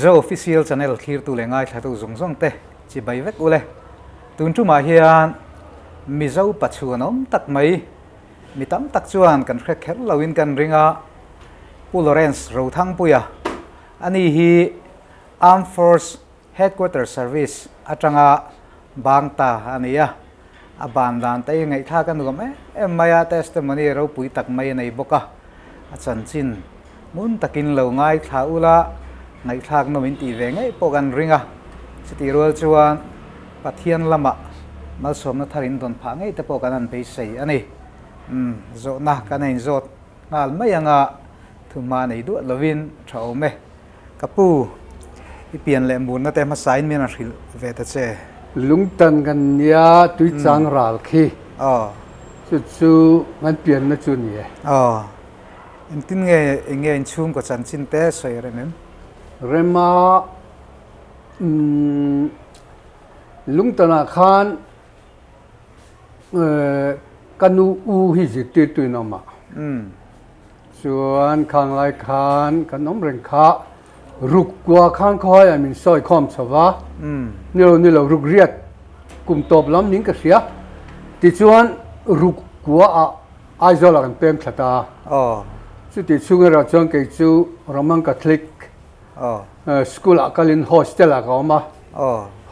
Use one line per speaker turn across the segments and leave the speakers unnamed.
Mizo Official Channel thlirtu leh ngaithlatu zawng zawng te chibai vek ule. Tun tumah hian Mizo pachuan awm tak mai mi tam tak chuan kan hre kher loin kan ring a, Pu Lawrence Rothangpuia ani hi Armed Force Headquarter Service atanga bang ta a ni a, a ban dan te hi ngaihthlak a nuam em em mai a, testimony ropui tak mai a nei bawk a, a chanchin ngun takin lo ngaithla ula ngaihthlak nawm in tih ve ngei pawh kan ring a, chutih rual chuan Pathian lamah malsawmna thar in dawn phah ngei te pawh kan han beisei a ni. Umm zawhna kan a inzawt nghal mai anga thuhma nei duah lovin tha awm e. Ka pu, i pian leh murna te hmasain min rawn hrilh ve ta che.
Lungtan kan nia tuichang ral khi.
Aw.
Chu chu kan pianna chu ni e.
Aw. Engtin nge eng nge inchhungkaw chanchin te sawi rem em?
Rema, Umm, Lungtanah khan ka nu u hi zirtirtu in awm a.
Umm.
Chuan khang lai khan kan awm reng kha ruk kua khan khawhaiah min sawi khawm chho va, ni lo ni lo ruk riat kum tawp lam ning ka hria. Tichuan ruk kua ah Aizawl ah kan pem thla ta. Chuti chhung erawh chuan kei chu Roman Catholic school ah kalin hostel ah ka awm a.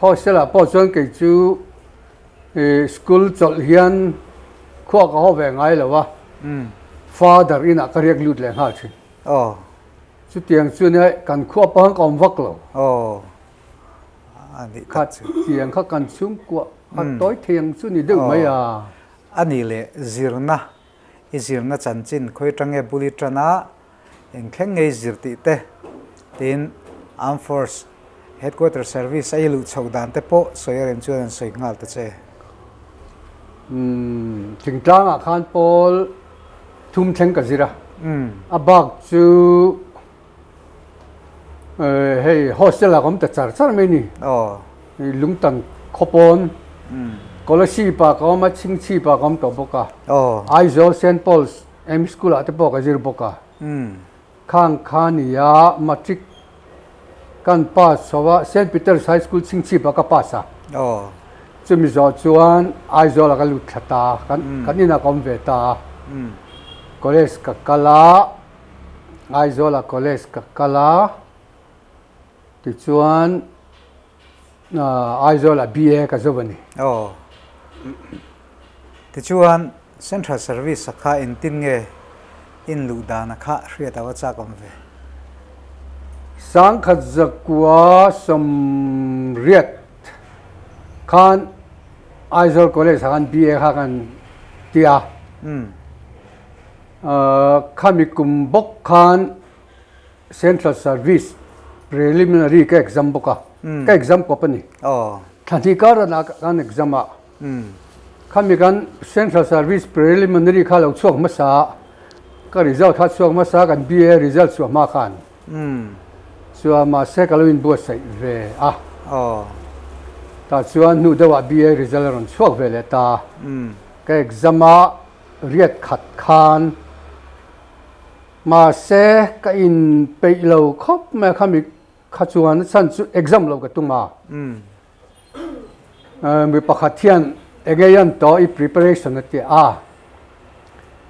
Hostel ah pawh chuan kei chu School chawlh hian khua ka haw ve ngai lo a, father inah ka riak lut leh nghal thin. Chutiang chu nia kan khua pawh ka awm vak lo. Kha tiang kha kan chhungkuah a tawi thei ang chu ni deuh mai a.
A nih leh zirna, i zirna chanchin khawi tange bul i tan a, Eng thleng ngei zir tih te, tin Armed Force Headquarter Service a i luh chhoh dan te pawh sawi a rem chuan an sawi nghal ta che.
Umm, thingtlangah khan pawl thum thleng ka zir a, a bak chu hei hostel ah ka awm ta char char mai ni. Lungtan khawpawn, Kolasib ah ka awm a, Chhingchhip ah ka awm tawh bawk a, Aizawl Saint Paul's M school ah te pawh ka zir bawk a. Khang kha nia matric kan pass chho a, Saint Peter's High School Chhingchhip ah ka pass a. Chumi zawh chuan Aizawl ah ka lut thla ta, kan inah ka awm ve ta a. College ka kal a, Aizawl ah college ka kal a, tichuan Aizawl ah BA ka zo a ni.
Tichuan Central Service a kha engtin nge in luh dan a kha hriat a va chak awm ve?
Sangkhat zakua sawmriat khan Aizawl College ah khan BA kha kan ti a. Khami kum bawk khan Central Service Preliminary ka exam bawk a, ka exam kawp a ni. Thla hnih kar ah kan exam a. Khami kan Central Service Preliminary kha lo chhuak hmasa a, ka result kha chhuak hmasa a, kan BA result chhuah hma khan chuan mahse ka lo inbuatsaih ve a. Tah chuan hnu deuhah BA result a rawn chhuak ve leh ta. Ka exam a riat khat khan mahse ka inpeih lo khawp mai a, khami kha chuan a chhan chu exam lo ka tum a. Mi pakhat hian eng nge an tawh i preparation a ti a,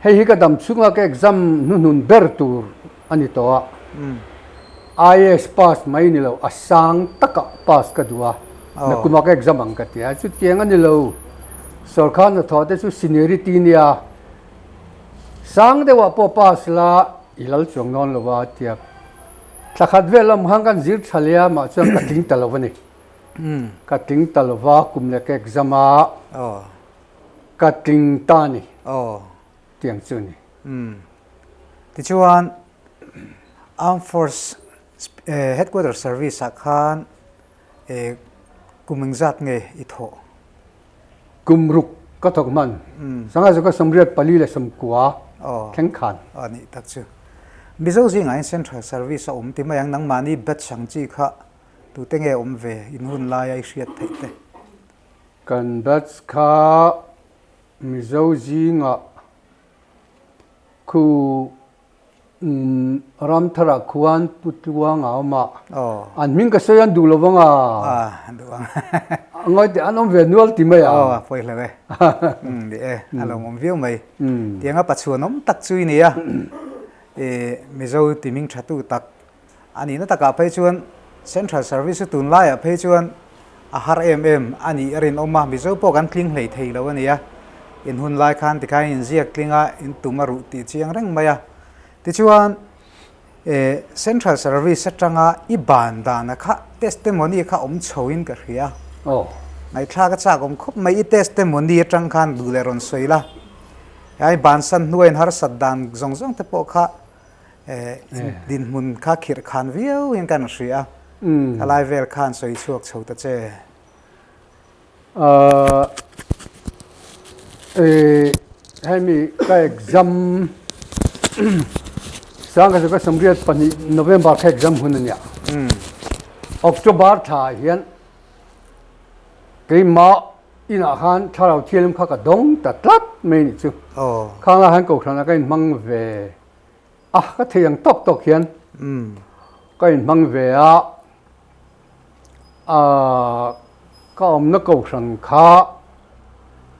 hei hi ka dam chhunga ka exam hnuhnun ber tur a ni tawh a, IAS pass mai ni lo a sang taka pass ka duh a, nakuma ka exam ang ka ti a, chutiang a ni lo, sawrkar hnathawh te chu seniority nia, sang deuhah pawh pass la i lal chuang dawn lo a tia, thla khat vel awm khan kan zir tha leh a, mah chuan ka tling ta lo a ni. Ka tling ta lo va, kum leh ka exam a, ka tling ta a ni tiang chu a ni.
Tichuan, Armed Force Headquarter Service ah khan kum engzat nge i thawh?
Kum ruk ka thawk hman. Sangha chu ka 84 thleng khan.
Aw nih tak chu. Mizo zingah hian Central Service a awm ti mai ang, nangmahni batch ang chi kha Tute nge awm ve in hun laia i hriat theih te?
Kan batch kha Mizo zingah khu Ramtharah khuan Pu Tluang a awm a, an hming ka sawi an duh lo vang a.
An duh ang.
Ngawi teh an awm ve nual ti mai ang.
Aw, a pawi hlauh e. Ni e, a lo awm viau mai. Tianga pachuan awm tak chu i ni a, Mizo ti hming tha tu tak a nihna takah phei chuan Central Service chu tunlaiah phei chuan a har em em a nih a rinawm a, Mizo pawh kan tling hlei thei lo a ni a, in hun lai khan tikhain inziak tling a, in tum a ruh tih chiang reng mai a. Tichuan Central Service atanga i ban dana kha testimony kha awm chho in ka hria. Ngaihthlak a chak awm khawp mai i testimony atang khan duh leh rawn sawi la. I bansan hnuaiin harsat dan zawng zawng te pawh kha dinhmun kha khirh khan viau in kan hria. Khalai vel khan sawi chhuak chho ta che.
Hemi ka exam sangkhat ka samriat pahnih November kha exam hun a nia. October thla ah hian keimah inah khan thlarau thianghlim kha ka dawng ta tlat mai a nih chu. Khang lai khan kohhranah ka inhmang ve a, ka thei ang tawk tawk hian ka inhmang ve a. Ka awmna kohhran kha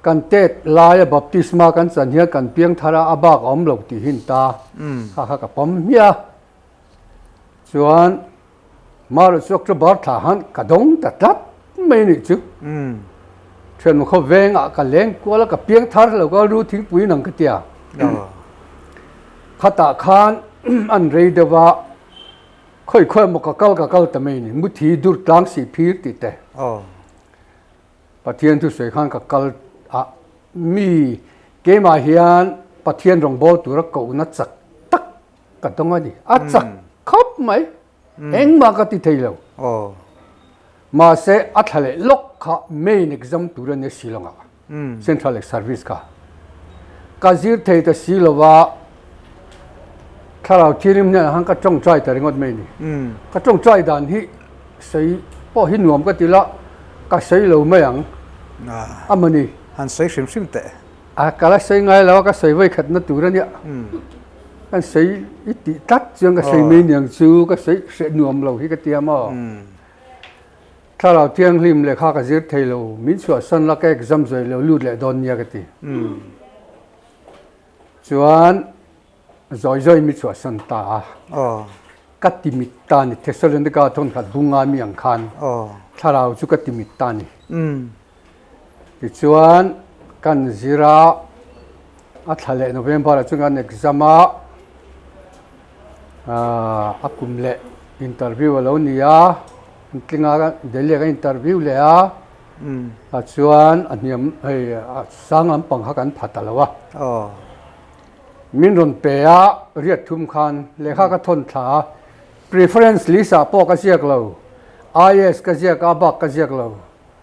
kan tet laia baptisma kan chan hian kan piang thar a, a bak a awm lo tih hi an ta. Kha kha ka pawm hmiah a. Chuan Marawh chu October thla khan ka dawng ta tlat mai a nih chu. Thiannu khaw vengah ka leng kual a, ka piang thar lo ka lu thingpui nang ka tia. Khatah khan an rei deuh a. Khawi khawi emaw ka kal ka kal ta mai ni, muthi dur tlang si phir tih te. Pathian thusawi khan ka kal a, mi keimah hian Pathian rawngbâwl tura kohna chak tak ka dawng a ni. A chak khawp mai, engmah ka ti thei lo. Mahse a thla leh lawk kha main exam tur a nia Shillong-ah. Central leh Service kha ka zir thei ta si lo va, thlarau thianghlim hnenah khan ka tawngtai ta ringawt mai a ni. Ka tawngtai dan hi sawi pawh hi nuam ka ti la, ka sawi lo mai ang a mawni.
Han sawi hrim hrim teh.
A ka la sawi ngai lo a, ka sawi vawikhatna tur a nia. Kan sawi i tih tlat chuan ka sawi mai niang chu ka sawi hreh nuam lo hi ka ti a maw. Thlarau Thianghlim lehkha ka zir thei lo, min chhuahsan la ka exam zawih lo lut leh dawn nia ka ti. Chuan zawi zawi mi chhuahsan ta a, ka ti mit ta a ni, Thessalonika thawnkhat bunga mi ang khan thlarau chu ka ti mit ta a ni. Tichuan kan zir a, a thla leh November ah chuan kan exam a, a kum leh interview a lo ni a, an tling a, Delhi ah kan interview leh a, tah chuan a hniam hei a sang lampang kha kan pha ta lo a, min rawn pe a, riat thum khan lehkha ka thawn thla a, preference list ah pawh ka ziak lo, IAS ka ziak a, a bak ka ziak lo.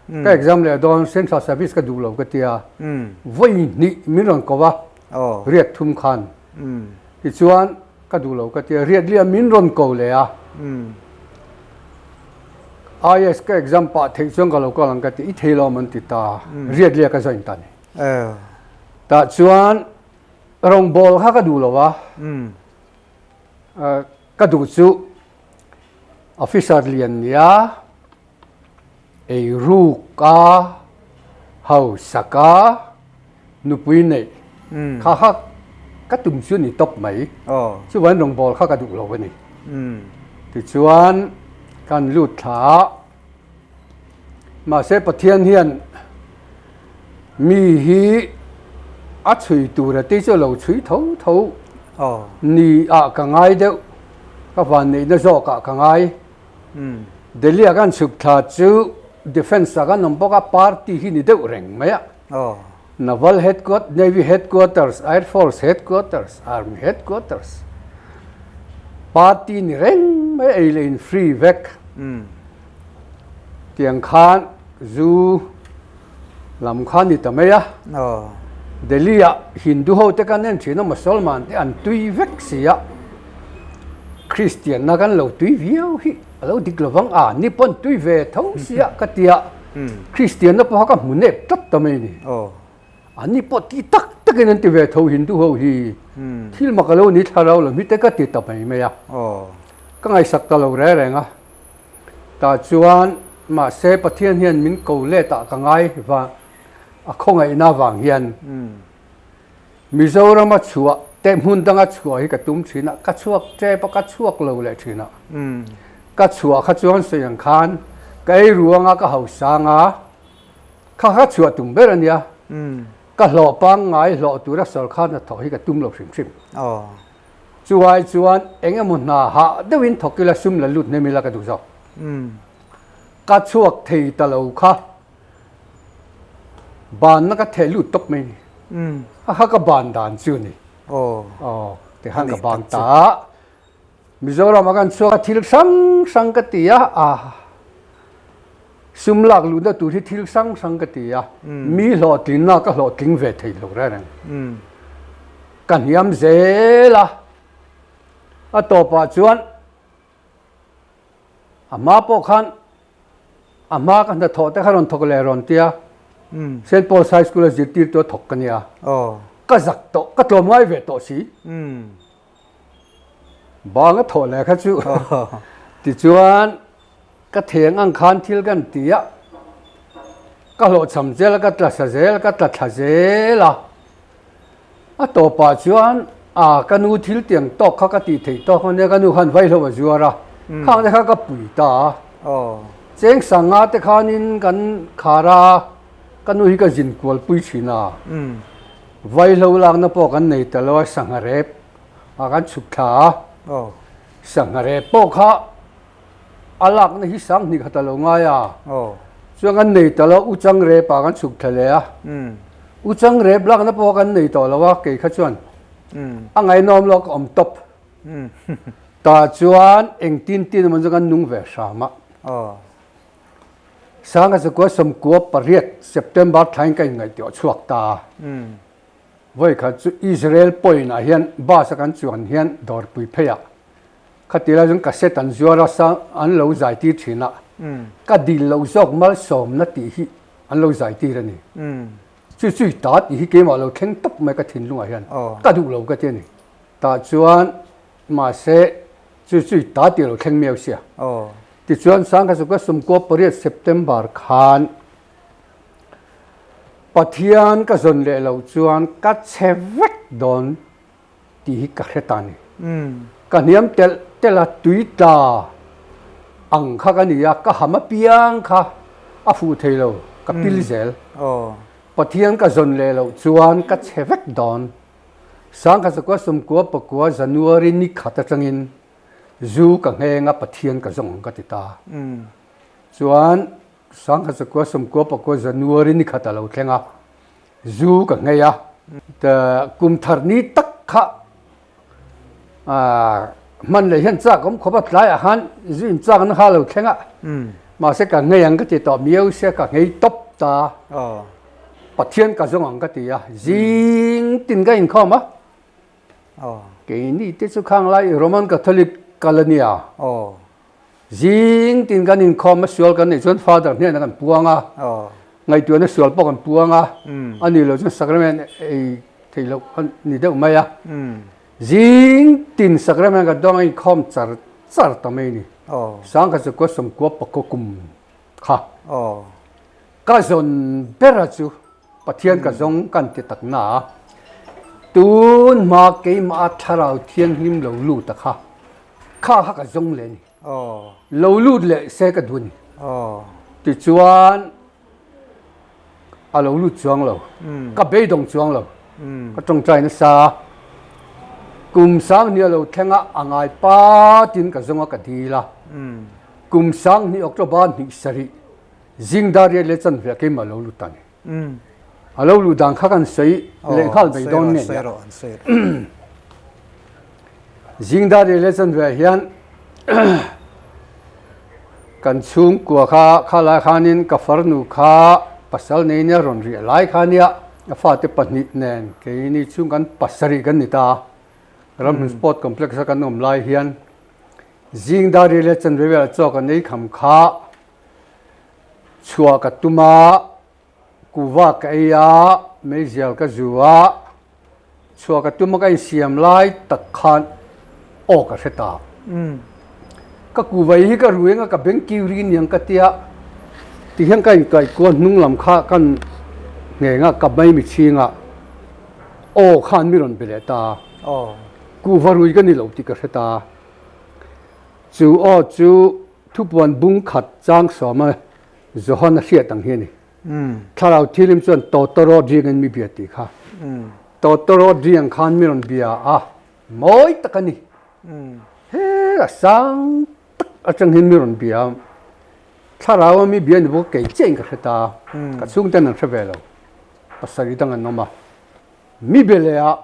Ka exam leh dawn Central Service ka duh lo ka tia vawi hnih min rawn ko a riat thum khan tichuan ka duh lo ka tia riat liah min rawn ko leh a IAS ka exam pah theih chuan ka lo kal ang ka ti i thei lo an ti ta riat liah ka join ta ni tah chuan rawngbawl kha ka duh lo a ka duh chu officer lian nia Eiruk a, hausak a, nupui neih kha kha ka tum chu a ni tawp mai. Chuvain rawngbâwl kha ka duh lo a ni. Tichuan kan lut thla a, mahse Pathian hian mi hi a chhui tur a tih chu a lo chhui tho tho ni ah ka ngai deuh, ka vanneihna zawkah ka ngai. Delhi ah kan chhuk thla chu Defence ah kan awm bawk a, party hi ni deuh reng mai a. Naval headquarters, Navy headquarters, Air Force headquarters, Army headquarters. Party ni reng mai ei leh in free vek. Tiang khan zu lam kha ni ta mai a. Delhi ah Hindu ho te kan en thin a, Mosolman te an tui vek si a. Kristian na kan lo tui viau hi a lo dik lovang a, ni pawn tui ve tho si a ka ti a. Kristian na pawh kha ka hmu nep tlat ta mai a ni. An ni pawh ti tak tak. takin an ti ve tho Hindu ho hi. Thil mak a lo ni thlarau lo hi te ka ti ta mai mai a. Ka ngaihsak ta lo reng reng a. Tah chuan mahse Pathian hian min ko let ah ka ngai vang a khawngaihna vang hian Mizoram a chhuah te hmun danga chhuah hi ka tum thin a, ka chhuak tep a ka chhuak lo leh thin a. Ka chhuah kha chuan sawi ang khan ka ei ruang a ka hausang a, kha kha chhuah tum ber a nia. Ka hlawh pangngai hlawh tura sawrkar hnathawh hi ka tum lo hrim hrim. Chuai chuan eng emaw hna hah deuhin thawk ila sum la lut hnem ila ka duh zawk. Ka chhuak thei ta lo kha banna ka theh lut tawp mai ni. A kha ka ban dan chu ni. Aw tikhan ka ban ta a. Mizoram a kan chhuak a thil hrang hrang ka ti a, a sum lak luhna tur hi thil hrang hrang ka ti a, mi hlawhtlinna ka hlawhtling ve thei lo reng reng. Ka hniam zel a, a tawpah chuan a hma pawh khan a hma ka hnathawh te kha rawn thawk leh rawn tia Saint Paul's High School a zirtirtu a thawk ka nia, ka zak tawh, ka tlawm ngai ve tawh si. Bang a thawh leh kha chu tichuan ka theng ang khan thil kan ti a, ka hlawhchham zel a, ka tla sa zel, ka tla thla zel a. A tawpah chuan a ka nu thil tiang tawk kha ka tih theih tawk ania, ka nu khan vaihlo a zuar a, khang te kha ka pui ta a. Cheng sanga te khanin kan khar a, ka nu hi ka zin kual pui thin a. Vaihlo lakna pawh kan nei ta lo a, sangha rep ah kan chhuk thla a, sangha rep pawh kha a lakna hi sanghnih khat a lo ngai a, chuan kan nei ta lo, uchang rep ah kan chhuk thla leh a, uchang rep lakna pawh kan nei tawh lo a, kei kha chuan a ngaihnawm lo ka awm tawp, tah chuan engtin tin emaw chu kan nung ve hram a. Sanga zakua 18 September thlain ka inngaihtuah chhuak ta a. Vawi khat chu Israel point ah hian bus a kan chuan hian dawrpui phei ah khati lai chuan cassette an zuar a sang an lo zai tir thin a, ka dil loh zawk malsawmna tih hi an lo zai tir a ni. Chu chui ta tih hi keimah lo thleng tawp mai ka thinlungah hian ka duh lo ka ti a ni. Tah chuan mahse Chu chu i ta tih lo thleng miau sia. Tichuan Sangkha 18 September khan Pathian ka zawn leh lo chuan ka chhe vek dawn tih hi ka hre ta ni. Ka hniam telh telh a, tui tla ang kha ka ni a, ka ham apiang kha a fuh thei lo, ka pil zel. Pathian ka zawn leh loh chuan ka chhe vek dawn. 1999 January ni khat atangin zu ka ngheng a Pathian ka zawng ang ka ti ta. Chuan 1999 January ni khat a lo thleng a, zu ka nghei a. Kum thar ni tak kha hman leh hian chak awm khawp a, tlaiah khan zu in chakna kha a lo thleng a, mahse ka nghei ang ka ti tawh miau sia ka nghei tawp ta. Pathian ka zawng ang ka ti a, zing tin ka inkhawm a, keini te chu khang lai Roman Catholic kal a nia, zing tin kan inkhawm a, sual kan neih chuan Father hnenah kan puang a, ngaihtuahna sual pawh kan puang a, a nih loh chuan sacrament ei theih loh a ni deuh mai a, zing tin sacrament kan dawng a inkhawm char char ta mai a ni, 1994 kum kha. Ka zawn bera chu Pathian ka zawng kan ti tak na a, tun hma keimah a thlarau thianghlim lo lut a kha, kha kha ka zawng leh a ni. Lo lut leh se ka duh a ni. Tichuan a lo lut chuang lo, ka beidawng chuang lo, ka tawngtai nasa a, kum sanghnih a lo thleng a, a ngai patin ka zawng a ka dil a, kum sanghnih October hnih sarih, Zing dar riat leh chanve a keimah lo lut ta ni. A lo luh dan kha kan sawi leh nghal mai dawn nge nia. Zing dar riat leh chanve ah hian kan chhungkua kha khalai khanin ka farnu kha pasal nei nia rawn riah lai kha nia a fate pahnih nen keini chhung kan pasarih kan ni ta a. Ramhlun Sport Complex a kan awm lai hian zing dar riat leh chanve velah chaw kan ei kham kha Chhuah ka tum a, kuva ka ei a, meizial ka zu a. Chhuah ka tum a ka insiam lai tak khan aw ka hre ta. Ka kuvai hi ka rueng a ka beng kiu ri niang ka tia ti hian ka inkaihkual hnung lam kha kan ngheng a ka mai mi chhing a aw khan mi rawn be leh ta. Kuva rui ka ni lo tih ka hre ta. Chu aw chu thupuan bung khat chang sawm a Johana hriat ang hi a ni. Thlarau thilim chuan Tawtawrawt riangin mi bia tih kha. Tawtawrawt riang khan mi rawn bia a, mawi tak a ni. He a sang tak atang hian mi rawn bia a, thlarau a mi bia ni bawk kei chiah in ka hre ta, ka chhungten an hre ve lo, pasarih dang an awm a, mi be leh ah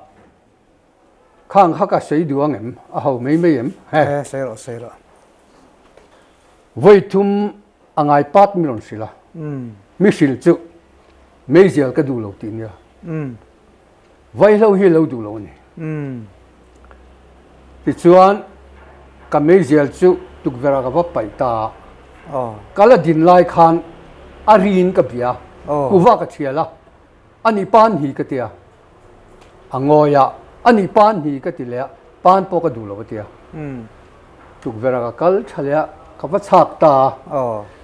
Khang kha ka sawi duh ang em? A ho mai mai em?
He. He, sawi rawh, sawi rawh.
Vawi thum a ngai pat mi rawn hrilh a. Mi hrilh chu meizial ka duh lo tih nia. Vaihlo hi lo duh lo a ni. Tichuan ka meizial chu tukverh ah ka va paih ta a. Ka la din lai khan a rin ka bia. Kuva ka thial a. A nih pan hi ka tia. A ngawi a, a nih pan hi ka ti leh a, pan pawh ka duh lo a tia. Tukverh ah ka kal tha leh a, ka va chhak ta a,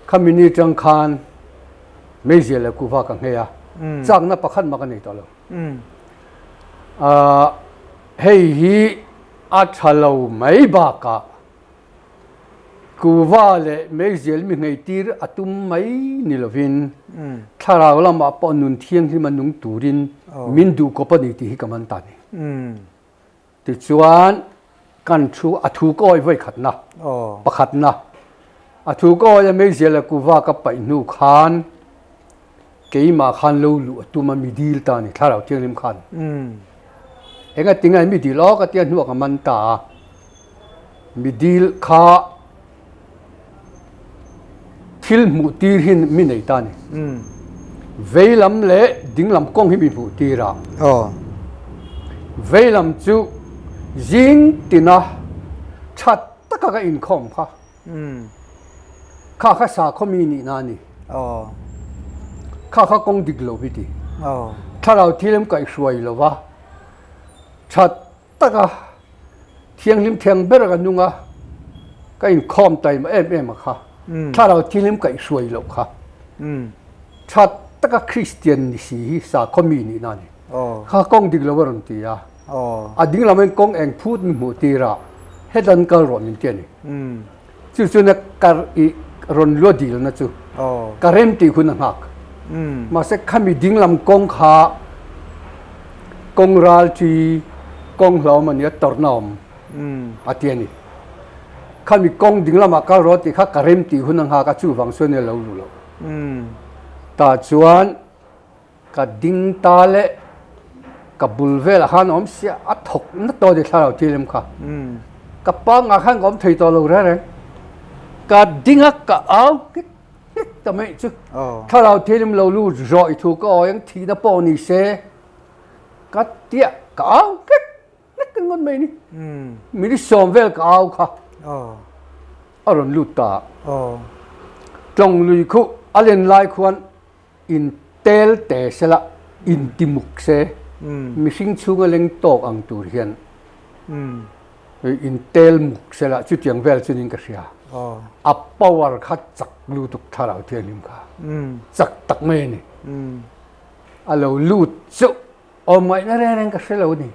khami ni tang khan meizial leh kuhva ka nghei a, chakna pakhat mah ka nei tawh lo. Hei hi a tha lo mai bakah Kuva leh meizial mi ngheitir a tum mai ni lovin thlarau lamah pawh nun thianghlim a nung turin min duh kawp a ni tih hi ka man ta a ni. Tichuan kan thu a thu ka awih vawi khatna, pakhatna, a thu ka awih a meizial leh kuva ka paih hnu khan Keimah khan lo luh a tum a mi dil ta a ni, thlarau thianghlim khan. Enga tinge mi dil awk a tia hnuah ka man ta a, mi dil kha thil hmuh tir hi mi nei ta a ni. Vei lam leh ding lam kawng hi mi hmuh tir a. Vei lam chu zing tina tha taka ka inkhawm kha. Kha kha sakhaw mi nihna a ni. Kha kha kawng dik lo hi ti. Thlarau thilem kaihhruai lo va, tha taka thianghlim thiang ber ka nung a, ka inkhawm taima em em a kha. Thlarau thilem kaihhruai loh kha. Tha taka Kristian ni si hi sakhaw mi nihna a ni. Kha kawng dik lo a rawn ti a. A ding lamin kawng eng phut min hmuh tir a, hetan kal rawh min ti a ni. Chu chu na kar i rawn lua dilna chu ka rem tih hun a nghak. Mahse khami ding lam kawng kha kawng ral chi kawng hlauhawm a nia tawrhna awm a ti a ni. Khami kawng ding lamah kal rawh tih kha ka rem tih hun a nghak a, chuvang chuan a lo luh loh. Tah chuan Ka ding ta le ka bul velah khan awm sia a thawk na tawh ni thlarau thilem kha. Ka pangah khan ka awm thei tawh lo reng reng. Ka ding a ka au nghek nghek ta mai chu. Thlarau thilem lo lut zawh i thu ka awi ang thihna pawh ni se ka tiah ka au nghek nghek ka ngawt mai ni. Minute sawm vel ka au kha a rawn lut ta. Tlawng lui khuh a len lai khuan In tel te se la, in ti muk se, mihring chhunga leng tawk ang tur hian in tel muk se la, chutiang vel chunin ka hria. A power kha chak lutuk thlarau thianghlim kha chak tak mai a ni. A lo lut chauh awm ngaihna reng reng ka hre lo a ni.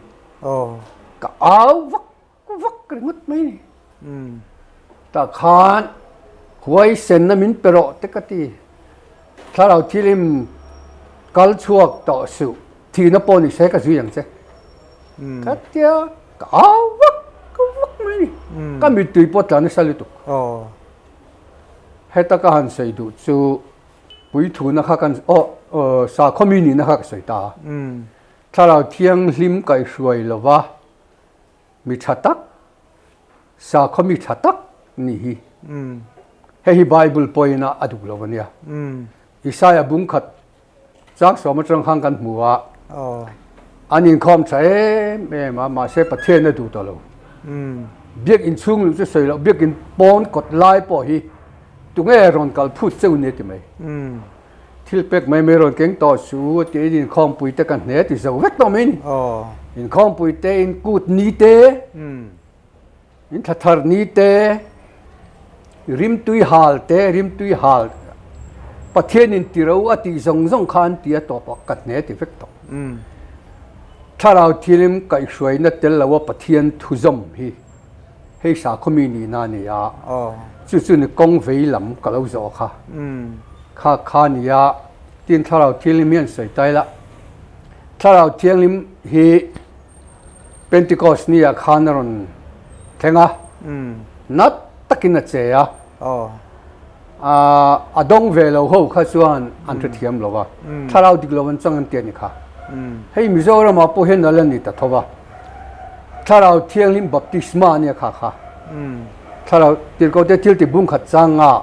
Ka au vak vak ringawt mai ni. Tah khan huaisenna min pe rawh te ka ti. Thlarau thilim kal chhuak tawh suh, thihna pawh ni se ka zui ang che. Ka tia ka au vak vak mai ni. Ka mittui pawh tla nasa lutuk. Heta ka han sawi duh chu puithuna kha kan aw sakhaw mi nihna kha ka sawi ta a. Thlarau thianghlim kaihhruai lova Mi tha tak, sakhaw mi tha tak nih hi. Hei hi Bible pawhin a duh lo a nia. Isaiah bung khat chang sawm atang khan kan hmu a, an inkhawm tha em em a, mahse Pathian a duh tawh lo. Biakin chhung luh chu sawi loh, biakin pawn kawt lai pawh hi tunge rawn kal phut cheu nia ti mai. Thil pek mai mai rawn keng tawh su a tiin inkhawmpui te ka hne ti zo vek tawh mai ni. Inkhawmpui te, in kut ni te, in thla thar ni te, rimtui hal te, rimtui hal Pathian in ti ro a tih zawng zawng kha an ti a tawp ah ka hne ti vek tawh. Thlarau thilim kaihhruaina tel lo a Pathian thuzawm hi hei sakhawmi nihna a ni a, chu chu ni kawng vei lam ka lo zawh kha kha kha a ni a, tin Thlarau Thianghlim hi an sawi ta ila, Thlarau Thianghlim hi Pentecost ni ah khan a rawn thleng a, nat takin a che a, A dawng ve lo ho kha chuan an hrethiam lo a, thlarau dik lo an chang an ti a ni kha. Hei Mizoramah pawh hian a la ni ta tho a, thlarau thianghlim baptisma a nia kha kha. Thlarau tirhkohte thil ti bung khat changa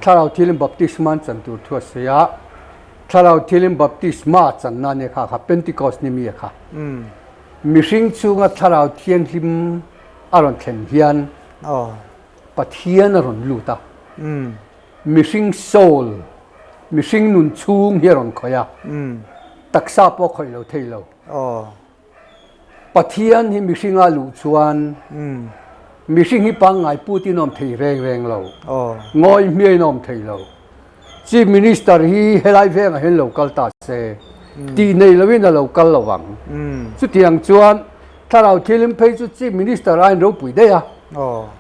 thlarau thianghlim baptisma an chan tur thu a sawi a, thlarau thianghlim baptisma channa a nia kha kha, Pentecost ni mi a kha. Mihring chhunga thlarau thianghlim a rawn thlen hian Pathian a rawn lut a, mihring soul, mihring nun chhung hi a rawn khawih a, taksa pawh a khawih lo thei lo. Pathian hi mihringa luh chuan mihring hi pangngai putin a awm thei reng reng lo, ngawi hmiain a awm thei lo. Chief Minister hi helai vengah hian lo kal ta se, tih nei loin a lo kal lo vang. Chutiang chuan Thlarau Thilim phei chu Chief Minister aiin ropui daih a,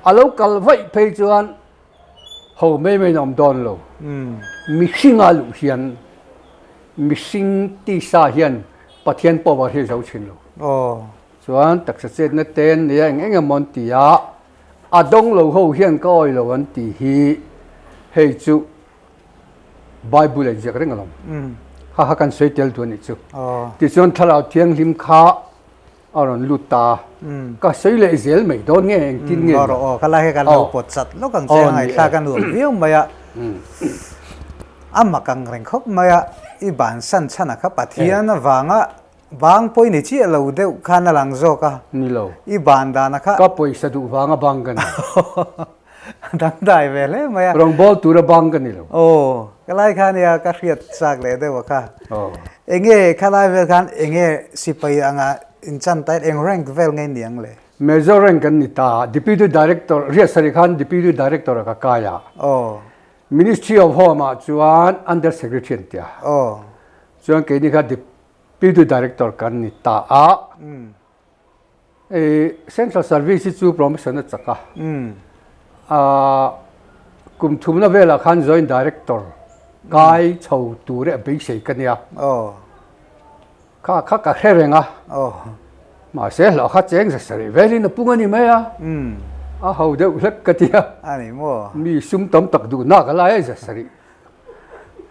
a lo kal vaih phei chuan ho mai maiin a awm dawn lo. Mihringa luh hian mihring tisa hian Pathian power hi a zo thin lo. Chuan taksa chetna te an nei a, eng eng emaw an ti a, A dawng lo ho hian ka awi lo an tih hi hei chu Bible a inziak reng alawm. Ha ha kan sawi tel duh a nih chu. Tichuan Thlarau Thianghlim kha a rawn lut ta a, ka sawi leh zel mai dawn nge engtin nge ni?
Aw kha lai hi kan lo pawt chat lawk ang che a ngaihthlak a nuam viau mai a, a mak ang reng khawp mai a, i bansan chhan a kha Pathian avanga Bang pawh i ni chiah lo deuh khan a lang zawk a.
Ni lo.
I ban dan a kha.
Ka pawisa duh vanga bang ka ni.
Dangdai ve hle mai a.
Rawngbâwl tura bang ka ni lo.
Aw, ka lai kha nia ka hriat chak leh deuh a kha. Aw. Enge khalai vel khan enge sipai anga inchan ta eng rank vel nge niang le?
Major rank kan ni ta. Deputy Director, riat sarih khan Deputy Director a ka kai a.
Aw.
Ministry of Home ah chuan Under Secretary an ti a.
Aw.
Chuan keini kha Deputy Director kan ni ta a, Central Service hi chu promotion a chak a, kum thumna velah khan Joint Director kai chho tur a beisei ka nia. Kha kha ka hre reng a, mahse hlauh kha cheng za sarih velin a pung a ni mai a, a ho deuh hlek ka ti a, mi sum tam tak duhna ka lai a za sarih.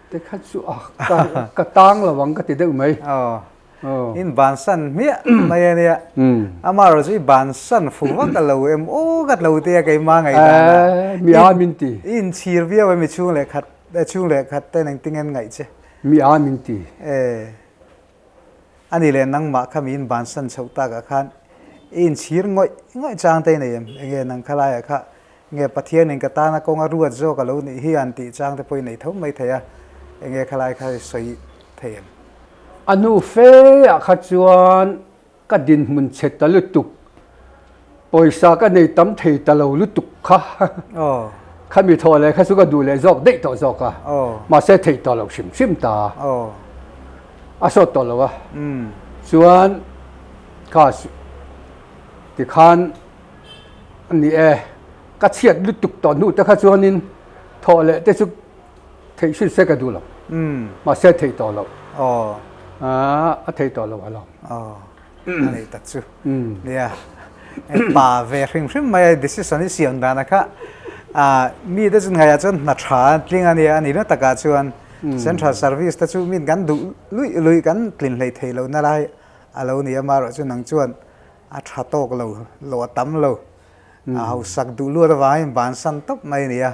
Te kha chu a ka ka tang lo ang ka ti deuh mai.
Aw. In bansan hmiah mai a nia. Amaherawh chu i bansan fu vak a lo em aw ka lo tia keimah ngaihdan a.
Mi a min ti.
I inchhir viau em i chhung leh khat chhung leh khat ten engtin nge an ngaih che.
Mi a min ti.
E. A ni leh nangmah kha miin bansan chhoh takah khan i inchhir ngawih ngawih chang te i nei em? Enge nang khalaiah kha nge Pathianin ka tana kawnga ruat zawk a lo nih hi an tih chang te pawh i nei tho mai thei a, enge khalai kha i sawi thei em?
A hnu feah kha chuan ka dinhmun chhe ta lutuk, pawisa ka nei tam thei ta lo lutuk kha khami thawh leh kha chu ka duh leh zawk daih tawh zawk a, mahse theih tawh lo hrim hrim ta a sawt tawh lo a, chuan kha tikhan a ni e, ka chhiat lutuk tawh hnu te kha chuanin thawh leh te chu theih hrin se ka duh lo, mahse theih tawh lo, a theih tawh lo alawm.
A nei tak chu. Nia, pa ve hrim hrim mai a decision hi siam dan a kha mi te chu ngaiah chuan hna tha an tling a nia, a nihna takah chuan central service te chu min kan duh luih luih kan tlin hlei thei lo na lai a lo ni a, amaherawh chu nang chuan a tha tawk lo, lawh a tam lo, a hausak duh luat avangin bansan tawp mai a ni a,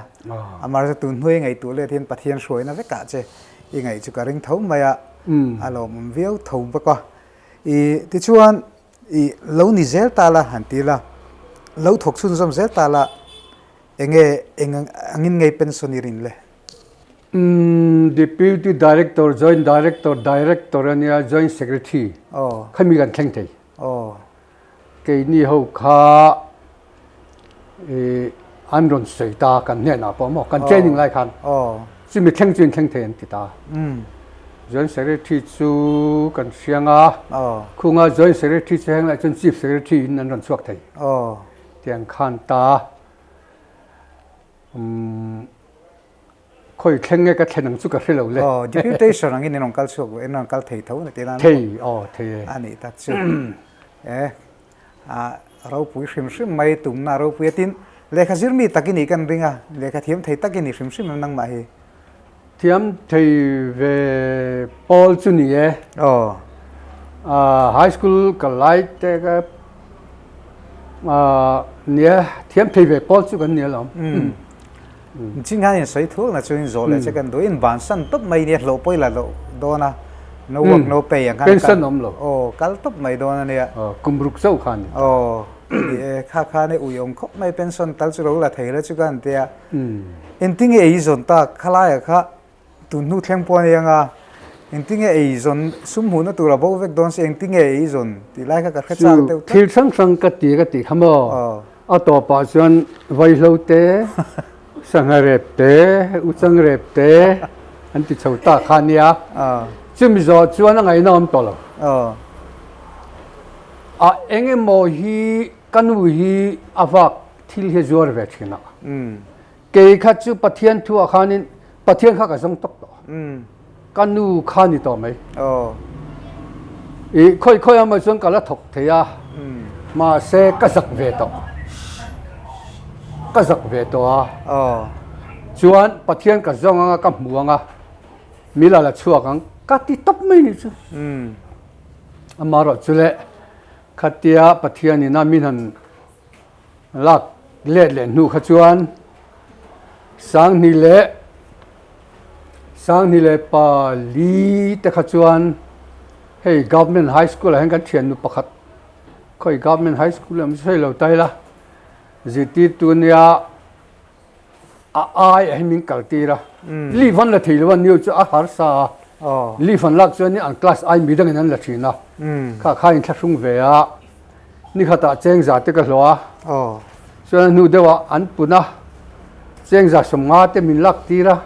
amaherawh chu tun hnuai ngaihtuah let hian Pathian hruaina vekah che i ngaih chu ka ring tho mai a, a lawmawm viau tho bawk a. I tichuan i lo ni zel ta la han ti la, lo thawk chhunzawm zel ta la enge eng angin ngei pension i rin le?
Umm Deputy Director, Joint Director, Director a nia, Joint Secretary khami kan thleng thei. Keini ho kha ih an rawn sawi ta kan hnenah pawh maw kan training lai khan chumi thleng chu in thleng thei an ti ta. Joint Secretary chu kan hriang a, khunga Joint Secretary chu heng lai chuan Chief Secretary in an rawn chhuak thei. Tiang khan ta umm Khawi thleng nge ka thlen ang chu ka hre lo le.
Aw, deputation angin in rawn kal chhuak in rawn kal thei tho na tih nan.
Thei, aw thei e.
A nih tak chu. E, a ropui hrim hrim mai tumna ropui a tin lehkha zir mi tak i nih kan ring a, lehkha thiam thei tak i ni hrim hrim em nangmah hi.
Thiam thei ve pawl chu ni e.
Aw.
High school kal lai te ka nia thiam thei ve pawl chu kan ni alawm.
Chin khan in sawi thuak na chuan in zawh leh che kan duh in bansan tawp mai nia hlawh pawh i la loh dawn a no work no pay ang khan
pension awm lo
aw kal tawp mai dawn a nia
aw kum ruk chauh khan ni
aw ni e kha khan e ui awm khawp mai pension tal chu lo la thei la chu ka han tia engtinge ei zawn tak khalaiah kha Tun hnu thleng pawh a ni anga, engtinge ei zawn sum hmuhna tur a bo vek dawn si, engtinge ei zawn tih lai kha ka hre chak deuh
tlat. Thil hrang hrang ka ti ka tih kha maw? A tawpah chuan vaihlo te, sangha rep te, uchang rep te an ti chho ta kha a nia. Chumi zawh chuan a ngaihna awm tawh lo. A eng emaw hi ka nu hi a vak thil hi a zuar ve thin a. Kei kha chu Pathian thu ah khanin Pathian kha ka zawng tawk tawh. Ka nu kha ni tawh mai. I khawi khawi amaw chuan ka la thawk thei a, mahse ka zak ve tawh. Ka zak ve tawh a. Chuan Pathian ka zawng anga ka hmu anga mi la la chhuak ang ka ti tawp mai ni chu. Amaherawh chu le khatia Pathian ina min han Lak let leh hnu kha chuan Sanghni leh Sanghni leh pali te kha chuan hei Government High School ah hian kan thiannu pakhat khawi Government High School em sawi lo ta ila zirtirtu nia a ai ah hian min kal tir a leave an la thei lo a new chu a harsa a leave an lak chuan an class ai mi dangin an la thin a kha kha in thlahrung ve a ni khatah chengza te ka hlawh a chuan a hnu deuh ah an pun a chengza sawmnga te min lak tir a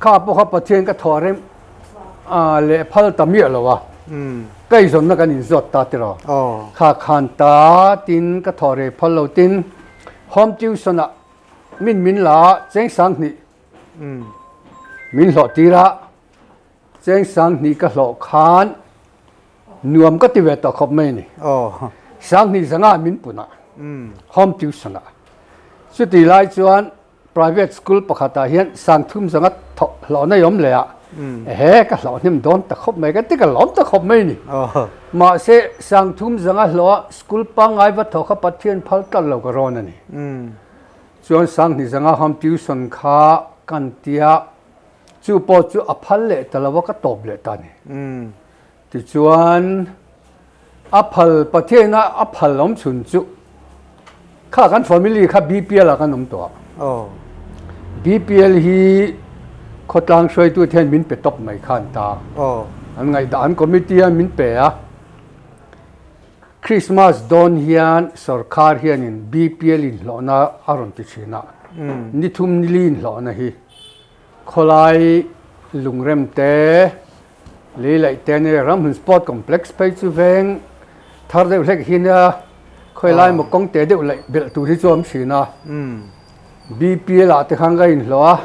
kha pawh kha Pathian ka thawh rem leh phal ta miah lo a ka eizawnna kan inzawt ta tiraw kha khan ta tin ka thawh rei phal lo tin Home tuition ah min min la a cheng sanghnih min hlawh tir a, cheng sanghnih ka hlawh khan nuam ka ti ve tawh khawp mai a ni. Sanghnih zanga min pun a home tuition ah. Chutih lai chuan Private school pakhatah hian sangthum zanga thawh hlawhna i awm leh a, ehe ka hlawh hnem dawn ta khawp mai ka ti ka lawm ta khawp mai a ni. Mahse sangthum zanga hlawh a school pangngai va thawh kha Pathian phal tlat lo ka rawn a ni. Chuan sanghnih zanga home tuition kha kan tia chu pawh chu a phal leh ta lo a ka tawp leh ta a ni. Tichuan, a phal Pathiaina a phal awm chhun chu kha kan family kha BPL ah kan awm tawh a. BPL hi khawtlang hruaitu te hian min pe tawp mai kha an ta. An ngaihdah an committee a min pe a. Christmas dawn hian sorkar hianin BPL inhlawhna a rawn ti thin a. Ni thum ni li inhlawhna hi khawlai lungrem te, Lei laih te ania Ramhun Sport Complex phei chu veng thar deuh hlek hi nia khawi lai maw kawng te deuh laih belh tur hi chu a awm thin a. BPL ah te khan ka inhlawh a,